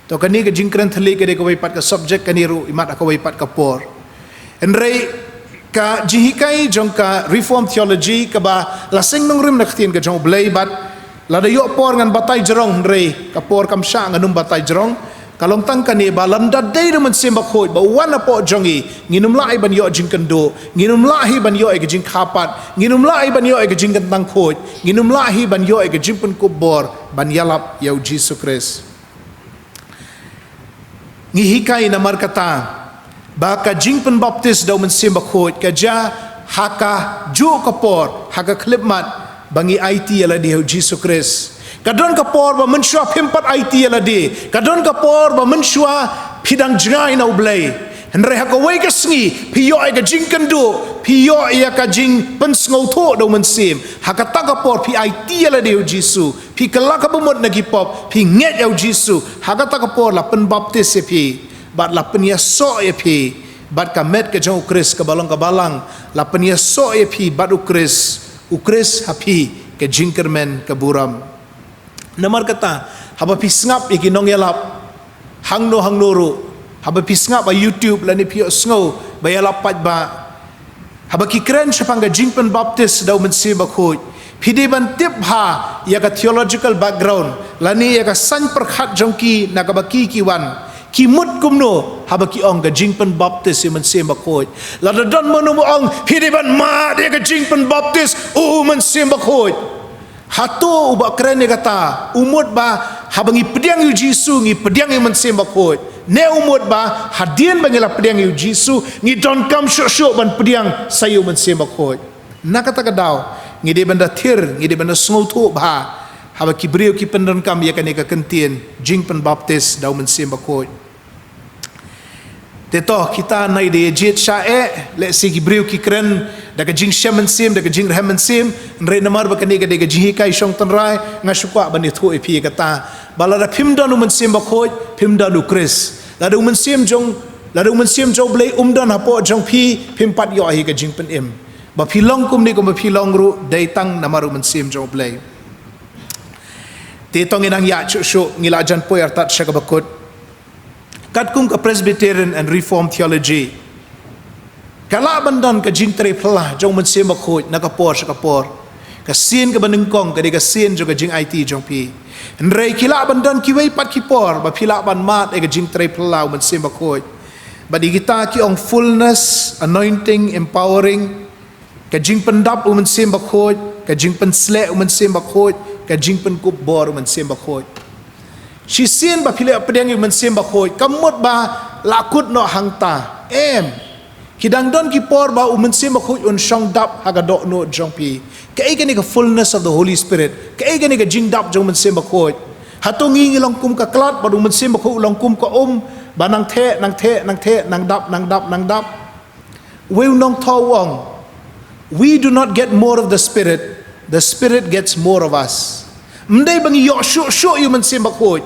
To, kane ka jingkren thylliej ka dei kawei pat ka subject, kane ruh i mat ha kawei pat ka por. Hynrei ka jinghikai jong ka Reformed theology, kaba la seng nongrim na ka ktien ka jong u Blei, bad lada ïoh por ngan batai jrong, hynrei ka por kam shah, ngan ym batai jrong. Ka long tang kane ba lymda dei da u Mynsiem Bakhuid ba u wan hapoh jong ngi, ngin ym lah hi ban ïoh jingkynduh, ngin ym lah hi ban ïoh ïa ka jingkha pat, ngin ym lah hi ban ïoh ïa ka jingkyntang khuid, ngin ym lah hi ban ïoh ïa ka jingpynkup bor ban ïalap ïa u Jisu Khrist. Ngi hikai namar kata ba ka jingpynbaptis da u Mynsiem Bakhuid ka jia ha kajuh ka por, ha ka khyllipmat ba ngi aiti ïa lade ha u Jisu Khrist. Ka don ka por ba mynshuwa phim pat aiti ïa lade, ka don ka por ba mynshuwa phi dang jngai na u Blei. Hynrei ha kawei ka sngi phi ïoh ïa ka jingkynduh, phi ïoh ïa ka jingpynsngewthuh da u Mynsiem. Ha kata ka por phi aiti ïa lade ha u Jisu, phi kylla ka bamut na ki pop, phi ngeit ïa u Jisu. Ha kata ka por la pynbaptis ïa phi bad la pynïasoh ïa phi bad ka met ka jong u Khrist kaba long ka balang, la pynïasoh ïa phi bad u Khrist, u Khrist ha phi ka jingkyrmen ka burom. Namar kata, haba phi sngap ïa ki nongïalap hangno hangno ruh, haba phi sngap ha YouTube lane phi ïohsngew ba ïalap paidbah, haba ki kren shaphang ka jingpynbaptis da u Mynsiem Bakhuid, phi dei ban tip bha ïa ka theological background lane ïa ka saiñ pyrkhat jong ki na kaba ki ki wan. Ki mut kumno haba ki ong ka jingpynbaptis ïa u Mynsiem Bakhuid? Lada don mano ba ong phi dei ban mad ïa ka jingpynbaptis u Mynsiem Bakhuid, hato uba kren ïa kata u mut ba haba ngi pdiang ïa u Jisu ngi pdiang ïa u Mynsiem Bakhuid? Ne u mut ba hadien ba ngi la pdiang ïa u Jisu ngi donkam shuh shuh ban pdiang sa ïa u Mynsiem Bakhuid? Na kata ka daw ngi dei ban da thir, ngi dei ban da sngewthuh bha haba ki briew ki pyndonkam ïa kane ka kyntien jingpynbaptis da u Mynsiem Bakhuid. Te to, kita nai dei jied sha eh, lehse ki briew ki kren da ka jingshem mynsiem, da ka jingrhem mynsiem. Hynrei namar ba kane ka dei ka jinghikai shong tynrai, nga shu kwah ban ïathuh ïa phi kata ba lada phim don u Mynsiem Bakhuid, phim don u Khrist. Lada u mynsiem jong, lada u Mynsiem jong u Blei um don hapoh jong phi, phim pat ïoh hi ka jingpynim. Ba phi long kumne kumba phi long ruh dei tang namar u Mynsiem jong u Blei. Te to, ngi nang ïa shuh shuh, ngi la jan poi artat sha kaba kut. Katkum ka Presbyterian and Reformed theology, ka lah ban don ka jingtrei phylla jong u Mynsiem Bakhuid na ka por sha ka por. Ka sien kaba nyngkong ka dei ka sien jong ka jingaiti jong phi. Hynrei ki lah ban don kiwei pat ki por ba phi lah ban mad ïa ka jingtrei phylla u Mynsiem Bakhuid. Bad ïa kita ki ong fullness, anointing, empowering, ka jingpyndap u Mynsiem Bakhuid, ka jingpynsleh u Mynsiem Bakhuid, ka jingpynkup bor u Mynsiem Bakhuid. Shisien ba phi la pdiang ïa u Mynsiem Bakhuid, kam mut ba la kut noh hangta. Em. Ki dang don ki por ba u Mynsiem Bakhuid un shong dap ha ka dohnud jong phi. Kaei kane ka fullness of the Holy Spirit? Kaei kane ka jingdap jong u Mynsiem Bakhuid? Hato ngi ngi long kum ka klat bad u Mynsiem Bakhuid u long kum ka um, ba nang theh, nang theh, nang theh, nang dap, nang dap, nang dap? Uwei u nongthoh u ong, "We do not get more of the Spirit, the Spirit gets more of us." Ym dei ba ngi ïoh shuh shuh ïa u Mynsiem Bakhuid,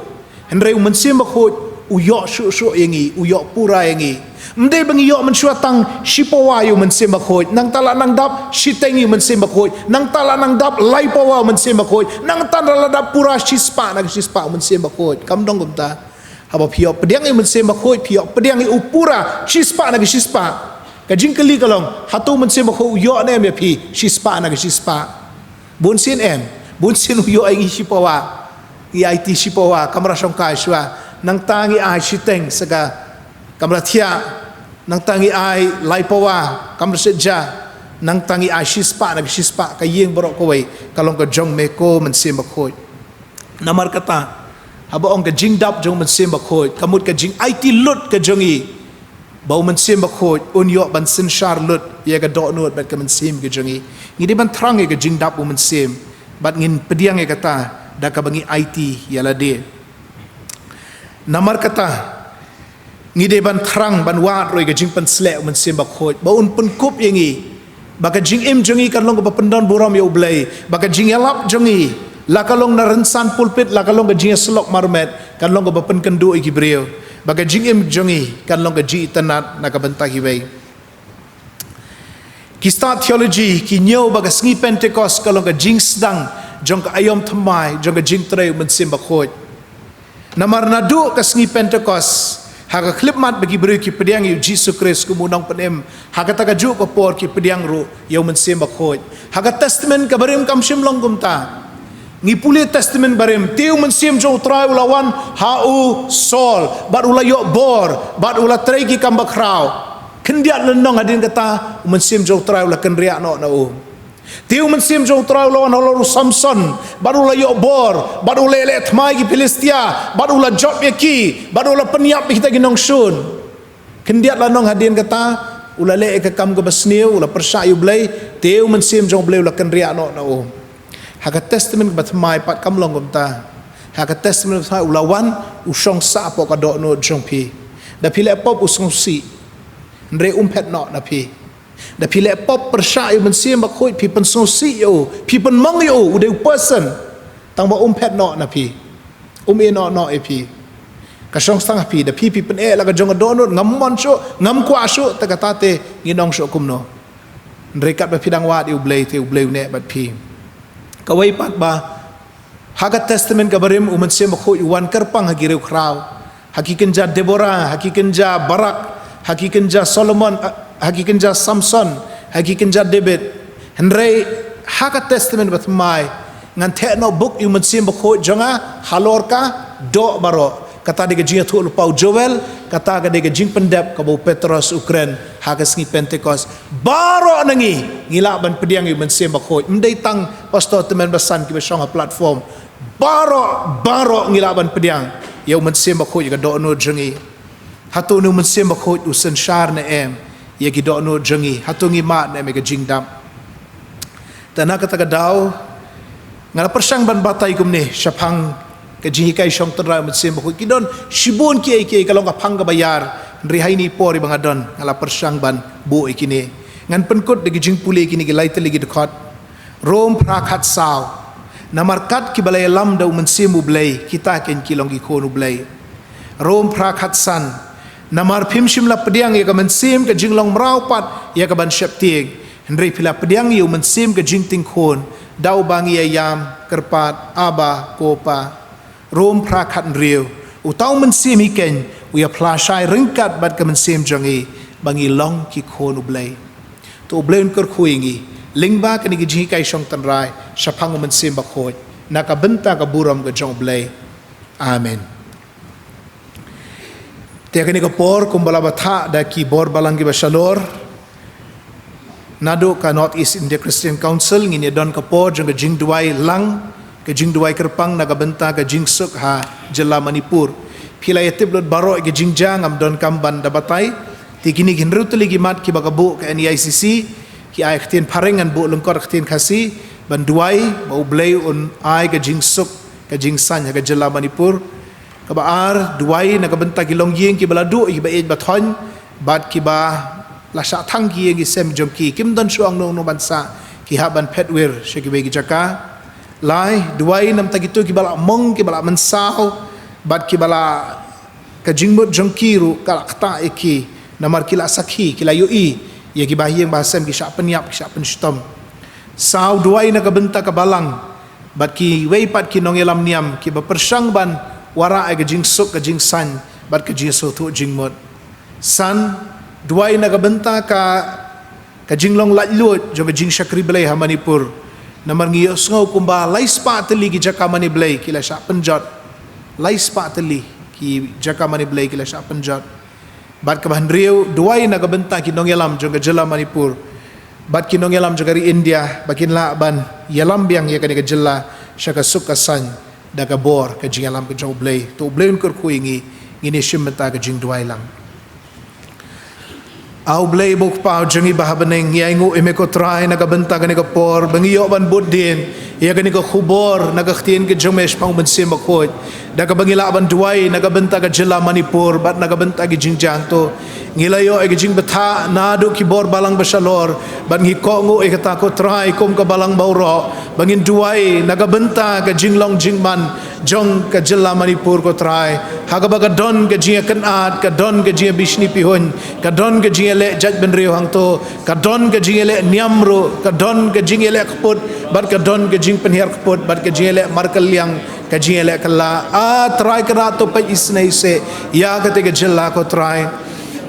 hynrei u Mynsiem Bakhuid u ïoh shuh shuh ïa ngi, u ïoh pura ïa ngi. Ym dei ba ngi ïoh mynshuwa tang shi pawa ïa u Mynsiem Bakhuid, nangta la nang dap shiteng ïa u Mynsiem Bakhuid, nangta la nang dap lai pawa u Mynsiem Bakhuid, nangta la dap pura shispah na ka shispah u Mynsiem Bakhuid. Kam dong kumta. Haba phi ïoh pdiang ïa u Mynsiem Bakhuid, phi ïoh pdiang ïa u pura shispah na ka shispah. Ka jingkylli ka long, hato u Mynsiem Bakhuid u ïoh ne em ïa phi shispah na ka shispah? Bun sien em, bun sien u ïoh ïa ngi shi pawa, ngi aiti shi pawa, kam ra shongkai shuwa, nangta ngi ai shiteng sa ka kamra thiah, nangta ngi ai lai pawa, kamra shet ja, nangta ngi ai shispah na ka shispah, ka ïing baroh kawei ka long ka jong me ko Mynsiem Bakhuid. Namar kata, haba ong ka jingdap jong u Mynsiem Bakhuid, ka mut ka jingaiti lut ka jong ngi ba u Mynsiem Bakhuid un ïoh ban synshar lut ïa ka dohnud bad ka mynsiem ka jong ngi. Ngi dei ban thrang ïa ka jingdap u Mynsiem bad ngin pdiang ïa kata da kaba ngi aiti ïa lade. Namar kata, ngi dei ban thrang ban wad ruh ïa ka jingpynsleh u Mynsiem Bakhuid ba un pynkup ïa ngi, ba ka jingim jong ngi kan long kaba pyndon burom ïa U Blei, ba ka jingïalap jong ngi, la ka long na rynsan pulpit, la ka long ka jingïasyllok marmet, kan long kaba pynkynduh ïa ki briew, ba ka jingim jong ngi kan long ka jingitynnad na ka bynta kiwei. Ki stad theology ki ñiew ba ka sngi Pentekost ka long ka jingsdang jong ka aïom thymmai jong ka jingtrei u Mynsiem Bakhuid. Namar naduh ka sngi Pentekost, ha ka khyllipmat ba ki briew ki pdiang ïa u Jisu Khrist kum u Nongpynim, ha kata kajuh ka por ki pdiang ruh ïa u Mynsiem Bakhuid. Ha ka Testament ka Barim kam shym long kumta. Ngi pule Testament Barim, te u Mynsiem jong U Trai u la wan ha u Saul, bad u la ïoh bor, bad u la trei ki kam bakhraw. Khyndiat lynnong hadien kata, u Mynsiem jong U Trai u la kynriah noh na u. Te u Mynsiem jong U Trai u la wan halor u Samson, bad u la ïoh bor, bad u la leh thymmai ki Philistia, bad u la jop ïa ki, bad u la pynïap ïa kita ki nongshun. Khyndiat lynnong hadien kata, u la leh ïa ka kam kaba sniew, u la pyrshah ïa U Blei, te u Mynsiem jong U Blei u la kynriah noh na u. Ha ka Testament kaba thymmai pat kam long kumta. Ha ka Testament kaba thymmai u la wan, u shong sah hapoh ka dohnud jong phi. Da phi leh pop u sngewsih. Hynrei um phet noh na phi. Da phi leh pop pyrshah ïa u Mynsiem Bakhuid, phi pynsngewsih ïa u, phi pynmong ïa u, u dei u person. Tang ba um phet noh na phi. Um ïehnoh noh ïa phi. Ka shong sah ha phi, da phi phi pyneh la ka jong ka dohnud, ngam mon shuh, ngam kwah shuh, te kata te ngin ong shuh kumno. Hynrei katba phi dang wad ïa U Blei te U Blei u neh bad phi. Kawei pat ba, ha ka Testament ka Barim u Mynsiem Bakhuid u wan kyrpang ha ki riewkhraw. Ha ki kynja Deborah, ha ki kynja Barak, ha ki kynja Solomon, ha ki kynja Samson, ha ki kynja David. Hynrei ha ka Testament ba thymmai, ngan theh noh buk ïa u Mynsiem Bakhuid jong nga halor ka doh baroh. Kata dei ka jingïathuhlypa u Joel, kata ka dei ka jingpyndep kaba u Petros u kren ha ka sngi Pentekost. Baroh na ngi ngi lah ban pdiang ïa u Mynsiem Bakhuid. Ym dei tang pastor tymmen basan kiba shong ha platform. Baroh, baroh ngi lah ban pdiang ïa u Mynsiem Bakhuid ïa ka dohnud jong ngi. Hato une u Mynsiem Bakhuid u synshar ne em ïa ki dohnud jong ngi? Hato ngi mad ne em ïa ka jingdap? Te na kata ka daw, nga la pyrshang ban batai kumne shaphang ka jinghikai shong tynrai u Mynsiem Bakhuid. Ki don shibun kiei kiei, ka long ka phang kaba ïar. Hynrei ha ine i por iba nga don, nga la pyrshang ban buh ïa kine. Ngan pynkut da ki jingpule kine ki lai tylli ki dkhot. Rom phra khatsaw. Namar kat kiba la ïalam da u Mynsiem U Blei, kita ken ki long ki khun U Blei. Rom phra khatsan. Namar phim shym la pdiang ïa ka mynsiem ka jinglong mraw pat ïa ka ban sheptieng. Hynrei phi la pdiang ïa u Mynsiem ka jingting khun, da uba ngi ïa ïam kyrpad, Abba, ko Pa. Rom phra khathynriew. Uta u Mynsiem hi ken u ïa phla shai ryngkat bad ka mynsiem jong ngi ba ngi long ki khun U Blei. To U Blei un kyrkhu ïa ngi lyngba kane ka jinghikai shong tynrai shaphang u Mynsiem Bakhuid, na ka bynta ka burom ka jong U Blei. Amen. Te kane ka por kumba la batai da ki bor balang kiba shalor, naduh ka North East India Christian Council ngin ïa don ka por jong ka jingduwai lang Ka jingduwai kyrpang na ka bynta ka jingsuk ha jylla Manipur. Phi la ïatip lut baroh ïa ka jingjia, ngam donkam ban da batai. Te kine ki hynriew tylli ki mat kiba ka buh ka N E I C C, ki ai ktien phareng, ngan buh lyngkot ktien Khasi, ban duwai ba U Blei un ai ka jingsuk, ka jingsaiñ ha ka jylla Manipur. Kaba ar, duwai na ka bynta ki longïing kiba la duh ïa kiba ïeit ba thoiñ, bad kiba la shah thang ki ïing ki sem jong ki, kim don shuh ong no no ban sah, ki hap ban phet wir sha kiwei ki jaka. Lai, duwai na ka bynta kito kiba la mong, kiba la mynsaw, bad kiba la, ka jingmut jong ki ruh ka la ktah ïa ki, namar ki la sakhi, ki la ïohi ïa ki bahaïing bahasem ki shah pynïap, ki shah pynshitom. Saw, duwai na ka bynta ka balang bad kiwei pat ki nongïalam niam kiba pyrshang ban wanrah ïa ka jingsuk, ka jingsaiñ bad ka jingsngewthuh jingmut. San, duwai na ka bynta ka, ka jinglong laitluid jong ka jingshakri Blei ha Manipur. Namar ngi ïohsngew kumba lai spah tylli ki jaka mane Blei ki la shah pynjot. Lai spah tylli ki jaka mane Blei ki la shah pynjot. Bad kaba hynriew, duwai na ka bynta ki nongïalam jong ka jylla Manipur bad ki nongïalam jong ka ri India, ba kin lah ban ïalam biang ïa kane ka jylla sha ka suk ka saiñ da ka bor ka jingïalam ka jong U Blei. To U Blei un kyrkhu ïa ngi, ngin ïashim bynta ka jingduwai lang. A U Blei ba U Kpa jong ngi ba ha bneng, ngi ainguh ïa me ko Trai na ka bynta kane ka por ba ngi ïoh ban bud dien ïa kane ka khubor na ka ktien ka jong me shaphang U Mynsiem Bakhuid, da kaba ngi lah ban duwai na ka bynta ka jylla Manipur bad na ka bynta ki jingjia hangto. Ngi la ïoh ïa ka jingbthah naduh ki bor balang ba shalor, bad ngi kohnguh ïa kata ko Trai kum ka balang baroh ba ngin duwai na ka bynta ka jinglong jingman jong ka jylla Manipur ko Trai, ha kaba ka don ka jingïakynad, ka don ka jingïabishni pihuiñ, ka don ka jingïaleh jaitbynriew hangto, ka don ka jingïaleh niam ruh, ka don ka jingïaleh kput, bad ka don ka jingpynhiar kput, bad ka jingïaleh markylliang, ka jingïaleh kylla. A Trai Kynrad, to peit isynei seh ïa kata ka jylla ko Trai.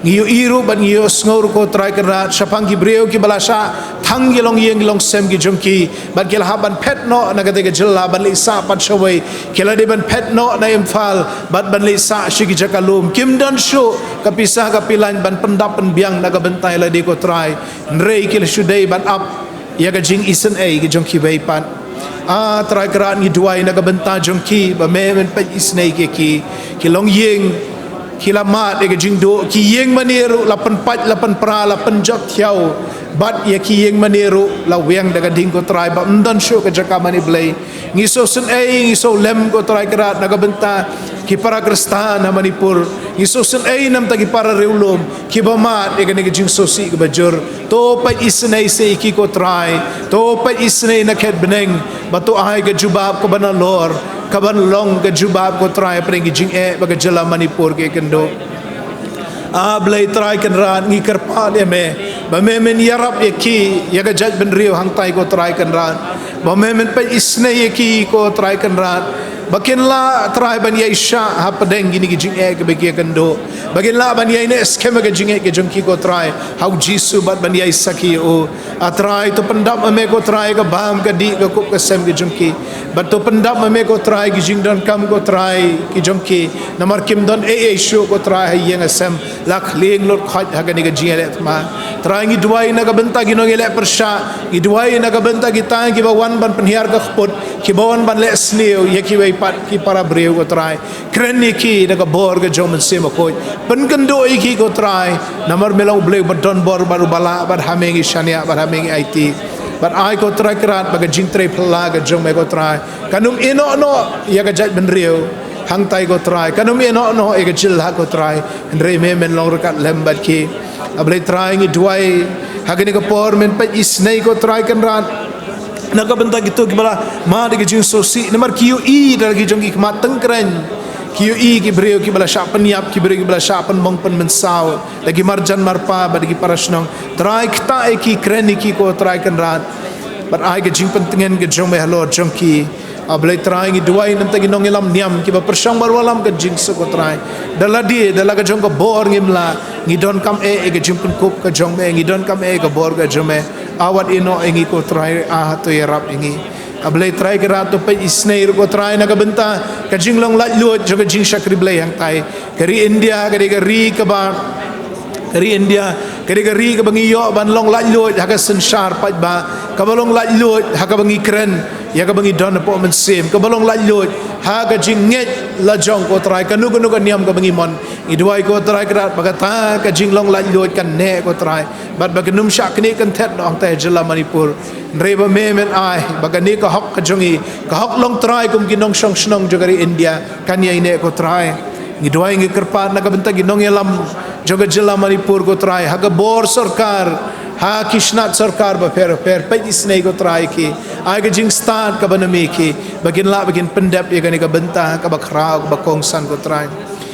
Ngi ïohi ruh bad ngi ïohsngew ruh ko Trai Kynrad shaphang ki briew kiba la shah thang ki longïing ki longsem ki jong ki, bad ki la hap ban phet noh na kata ka jylla ban leit sah pat shawei. Ki la dei ban phet noh na Imphal bad ban leit sah sha ki jaka lum. Kim don shuh ka pisa ka pilain ban pyndap pynbiang na ka bynta ïa lade ko Trai. Hynrei ki la shu dei ban ap ïa ka jingisynei ka jong kiwei pat. A Trai Kynrad, ngi duwai na ka bynta jong ki ba me men peit isynei ïa ki. Ki longïing ki la mad ïa ka jingduh, ki ïing mane ruh la pynpait, la pynpra, la pynjot thiaw bad ïa ki ïing mane ruh la wiang da ka ding ko Trai, ba ym don shuh ka jaka mane Blei. Ngi sngewsynei, ngi sngewlem ko Trai Kynrad na ka bynta ki para Khristan ha Manipur. Ngi sngewsynei na ka bynta ki para riewlum kiba mad ïa kane ka jingsngewsih kaba jur. To peit isynei seh ïa ki ko Trai. To peit isynei na khet bneng, bad to ai ka jubab kaba nalor, kaban long ka jubab ko Trai hapdeng ki jingeh ba ka jylla Manipur ka ïakynduh. A Blei Trai Kynrad, ngi kyrpad ïa me ba me men ïarap ïa ki, ïa ka jaitbynriew hangtai ko Trai Kynrad, ba me men peit isynei ïa ki ko Trai Kynrad, ba kin lah Trai ban ïaishah hapdeng kine ki jingeh kiba ki ïakynduh, ba kin lah ban ïaineh skhem ïa ka jingeh ka jong ki ko Trai ha U Jisu bad ban ïaisakhi ïa u. A Trai, to pyndap ma me ko Trai ka bam ka dih ka kup ka sem ka jong ki, bad to pyndap ma me ko Trai ki jingdonkam ko Trai ki jong ki, namar kim don ei ei shuh ko Trai ha ïing ha sem, la khlieng lut khoit ha kane ka jingïaleh thma. Trai, ngi duwai na ka bynta ki nongïaleh pyrshah, ngi duwai na ka bynta kita kiba wan ban pynhiar ka kput, kiba wan ban leh sniew ïa kiwei pat ki para briew ko Trai. Kren ïa ki da ka bor ka jong U Mynsiem Bakhuid. Pynkynduh ïa ki ko Trai, namar me long U Blei uba don bor bad uba lah, bad ha me ngi shaniah, bad ha me ngi aiti. Bad ai ko Trai Kynrad ba ka jingtrei phylla ka jong me ko Trai kan ym ïehnoh noh ïa ka jaitbynriew hangtai ko Trai, kan ym ïehnoh noh ïa ka jylla ko Trai. Hynrei me men long ryngkat lem bad ki. A Blei Trai, ngi duwai ha kane ka por men peit isynei ko Trai Kynrad na ka bynta kito kiba la mad ïa ka jingsngewsih, namar ki ïohi da la ki jong ki khmat tyngkreiñ. Ki ïohi ki briew kiba la shah pynïap, ki briew kiba la shah pynmong pynmynsaw da ki marjan marpa bad da ki para shnong. Trai, ktah ïa ki, kren ïa ki ko Trai Kynrad, bad ai ka jingpyntngen ka jong me halor jong ki. A Blei Trai, ngi duwai na ka bynta ki nongïalam niam kiba pyrshang ban wallam ka jingsuk ko Trai. Da lade, da la ka jong ka bor ngim lah, ngi donkam eh ïa ka jingpynkup ka jong me, ngi donkam eh ïa ka bor ka jong me. A wat ïehnoh ïa ngi ko Trai, a to ïarap ïa ngi. A Blei Trai Kynrad, to peit isynei ruh ko Trai na ka bynta ka jinglong laitluid jong ka jingshakri Blei hangtai. Ka ri India ka dei ka ri kaba, ka ri India Ka dei ka ri kaba ngi ïoh ban long laitluid ha ka synshar paidbah, kaba long laitluid ha kaba ngi kren ïa kaba ngi don hapoh mynsiem, kaba long laitluid ha ka jingngeit la jong, ko Trai, kano kano ka niam kaba ngi mon. Ngi duwai, ko Trai, ka rat ba kata ka jinglong laitluid kan neh, ko Trai, bad ba kan ym shah knieh kynthet noh hangta ha jylla Manipur. Hynrei ba me men ai ba kane ka hok ka jong ngi, ka hok long trai kum ki nongshong shnong jong ka ri India, kan ïai neh, ko Trai. Ngi duwai, ngi kyrpad na ka bynta ki nongïalam jong ka jylla Manipur, ko Trai, ha ka bor sorkar, ha ki shnat sorkar bapher bapher, peit isynei, ko Trai, ïa ki, ai ka jingstad kaba name ïa ki, ba kin lah ba kin pyndep ïa kane ka bynta kaba khraw kaba kongsan, ko Trai.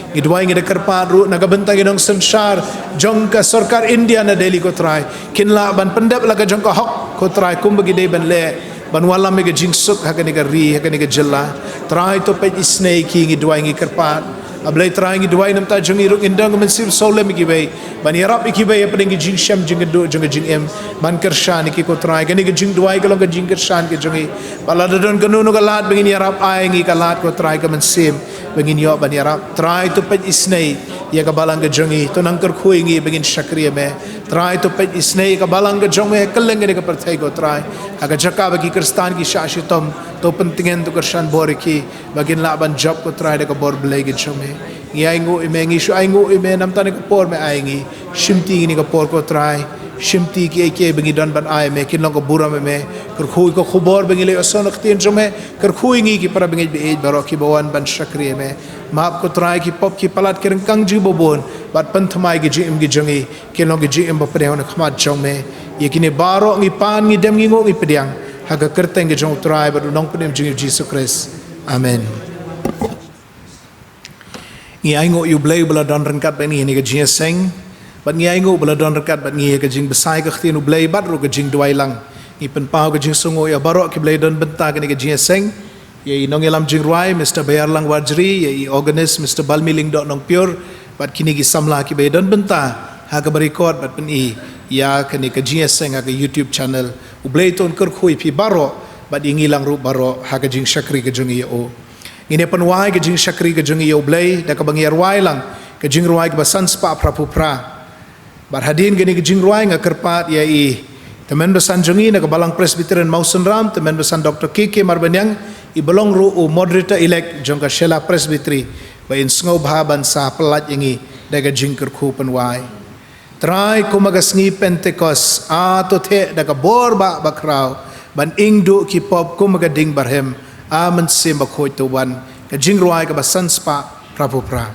Ngi duwai, ngi da kyrpad ruh na ka bynta ki nongsynshar jong ka sorkar India na Delhi, ko Trai, kin lah ban pyndep la ka jong ka hok, ko Trai, kumba ki dei ban leh, ban wallam ïa ka jingsuk ha kane ka ri, ha kane ka jylla. Trai, to peit isynei ïa ki, ngi duwai, ngi kyrpad. A Blei Trai, ngi duwai, namar ta jong ngi ruh ngin don ka mynsiem sawlem ïa kiwei, ban ïarap ïa kiwei hapdeng ki jingshem jingkynduh jong ka jingim, ban kyrshan ïa ki, ko Trai. Kane ka jingduwai ka long ka jingkyrshan ka jong ngi. Bad lada don kano kano ka lad ba ngin ïarap, ai ngi ka lad, ko Trai, ka mynsiem ba ngin ïoh ban ïarap. Trai, to peit isynei ïa ka balang ka jong ngi, to nang kyrkhu ïa ngi ba ngin shakri ïa me. Trai, to peit isynei ïa ka balang ka jong me kylleng kane ka pyrthei, ko Trai. Ha ka jaka ba ki Khristan ki shah shitom, to pyntngen, to kyrshan bor ïa ki, ba kin lah ban jop, ko Trai, da ka bor Blei ka jong me. Ngi ainguh ïa me, ngi shu ainguh ïa me namar ta kane ka por me ai ngi. Shimti ïa kane ka por, ko Trai. Shimti kiei kiei ba ngi don ban ai me kin long ka burom ïa me. Kyrkhu ïa ka khubor ba ngi leit ïohsngew na ka ktien jong me. Kyrkhu ïa ngi ki para bangeit ba ïeit baroh kiba wan ban shakri ïa me. Map, ko Trai, ki pop ki palat, ki ryngkang jong ngi babun, bad pynthymmai ki jingim ki jong ngi kin long ki jingim ba pdiang na khmat jong me. Ïa kine baroh ngi pan, ngi dem, ngi nguh, ngi pdiang ha ka kyrteng ka jong U Trai bad U Nongpynim jong ngi, U Jisu Khrist. Amen. Ngi ainguh ïa U Blei ba la don ryngkat bad ngi ha kane ka jingïaseng. Bad ngi ainguh ba la don ryngkat bad ngi ha ka jingbsai ka ktien U Blei bad ruh ka jingduwai lang. Ngi pynpaw ka jingsngewnguh ïa baroh kiba la don bynta ha kane ka jingïaseng. Ïa i nongïalam jingrwai, Mister Bayarlang Warjri, ïa i organist, Mister Balmi Lyngdoh Nongpyiur, bad kine ki samla kiba la don bynta ha kaba record bad pyni ïa kane ka jingïaseng ha ka YouTube channel. U Blei to un kyrkhu ïa phi baroh bad ïa ngi lang ruh baroh ha ka jingshakri ka jong ngi ïa u. Ngin ïa pynwai ka jingshakri ka jong ngi ïa U Blei da kaba ngi ïa rwai lang ka jingrwai kaba san spah phra phew phra. Bad hadien kane ka jingrwai nga kyrpad ïa i tymmen basan jong ngi na ka Balang Presbyterian Mawsynram, tymmen basan Doctor K K Marbaniang, i ba long ruh u moderator elect jong ka Shella Presbytery, ba in sngewbha ban sa pyllait ïa ngi da ka jingkyrkhu pynwai. Trai, kum ha ka sngi Pentekost, a to theh da ka bor ba bakhraw ban ing duh ki pop kum ha ka ding barhem, a Mynsiem Bakhuid to wan. Ka jingrwai kaba san spah phra phew phra.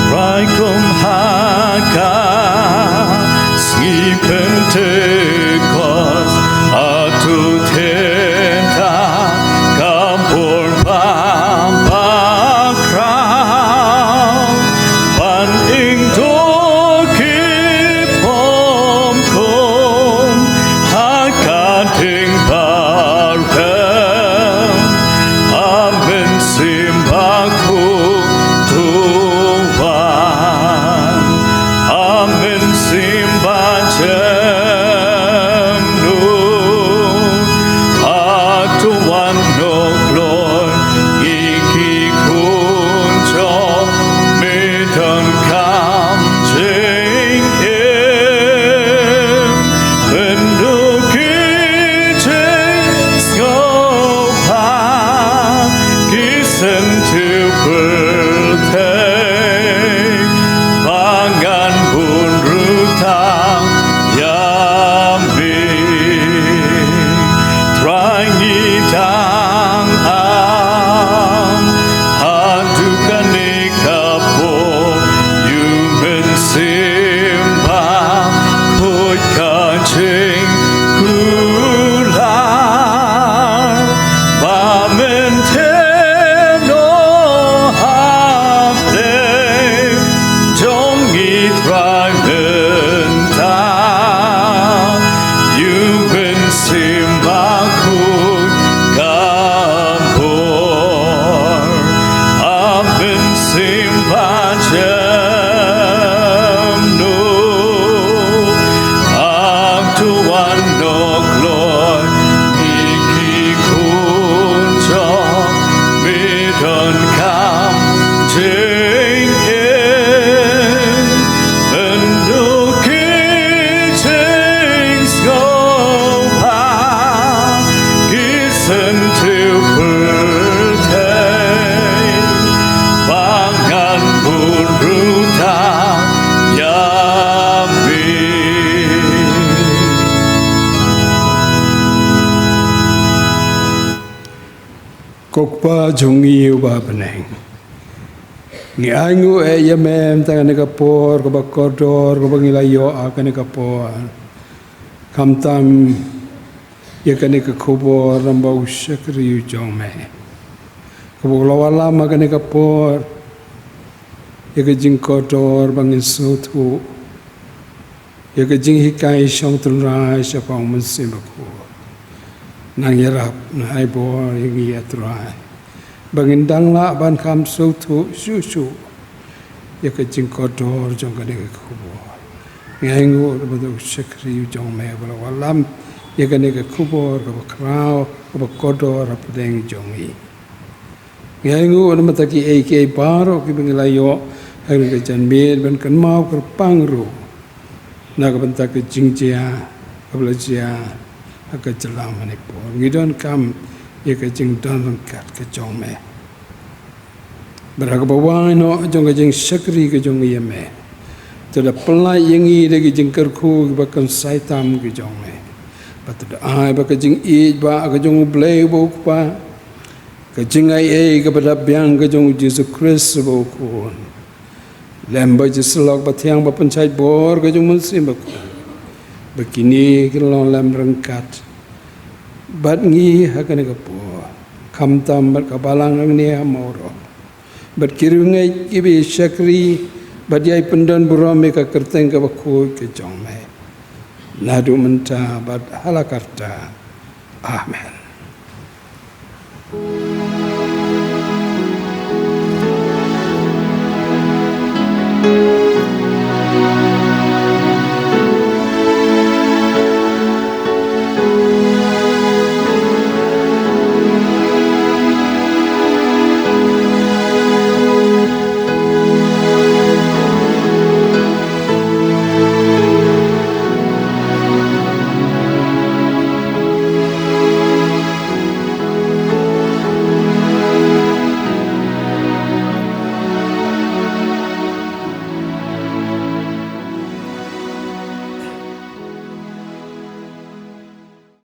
Rai kum ha ka sngi Pentekost, a to theh da ka bor ba bakhraw Ko Kpa jong ngi uba ha bneng, ngi ainguh ïa Me mynta ha kane ka por kaba kordor kaba ngi la ïoh ha kane ka por, khamtam ïa kane ka khubor lyngba u shakri u jong Me, kaba u la wallam ha kane ka por ïa ka jingkordor ba ngin sngewthuh ïa ka jinghikai shong tynrai shaphang u Mynsiem Bakhuid. Nang ïarap, nang ai bor ïa ngi, A Trai, ba ngin dang lah ban kham sngewthuh shuh shuh ïa ka jingkordor jong kane ka khubor. Ngi ainguh ba u shakri u jong Me ba u la wallam ïa kane ka khubor kaba khraw kaba kordor hapdeng jong ngi. Ngi ainguh namar kiei kiei baroh kiba ngi la ïoh ha kane ka janmiet, ban kynmaw kyrpang ruh na ka bynta ka jingjia kaba la jia ha ka jylla Manipur. Ngi donkam ïa ka jingdon ryngkat ka jong Me. Bad ha kaba wai noh jong ka jingshakri ka jong ngi ïa Me, to da pyllait ïa ngi da ki jingkyrkhu kiba kynsai tam ki jong Me. Bad to da ai ba ka jingïeit ba ka jong U Blei uba U Kpa, ka jingai ei kaba dap biang ka jong U Jisu Khrist uba U Khun, lem bad ka jingïasyllok bathiang ba pynshait bor ka jong U Mynsiem Bakhuid, ba kine kin long lem ryngkat bad ngi ha kane ka por, khamtam bad ka balang hangne ha Mawroh, bad ki riewngeit kiba ïashakri bad ïai pyndon burom ïa ka kyrteng kaba khuid ka jong Me, naduh mynta bad ha la karta. Amen.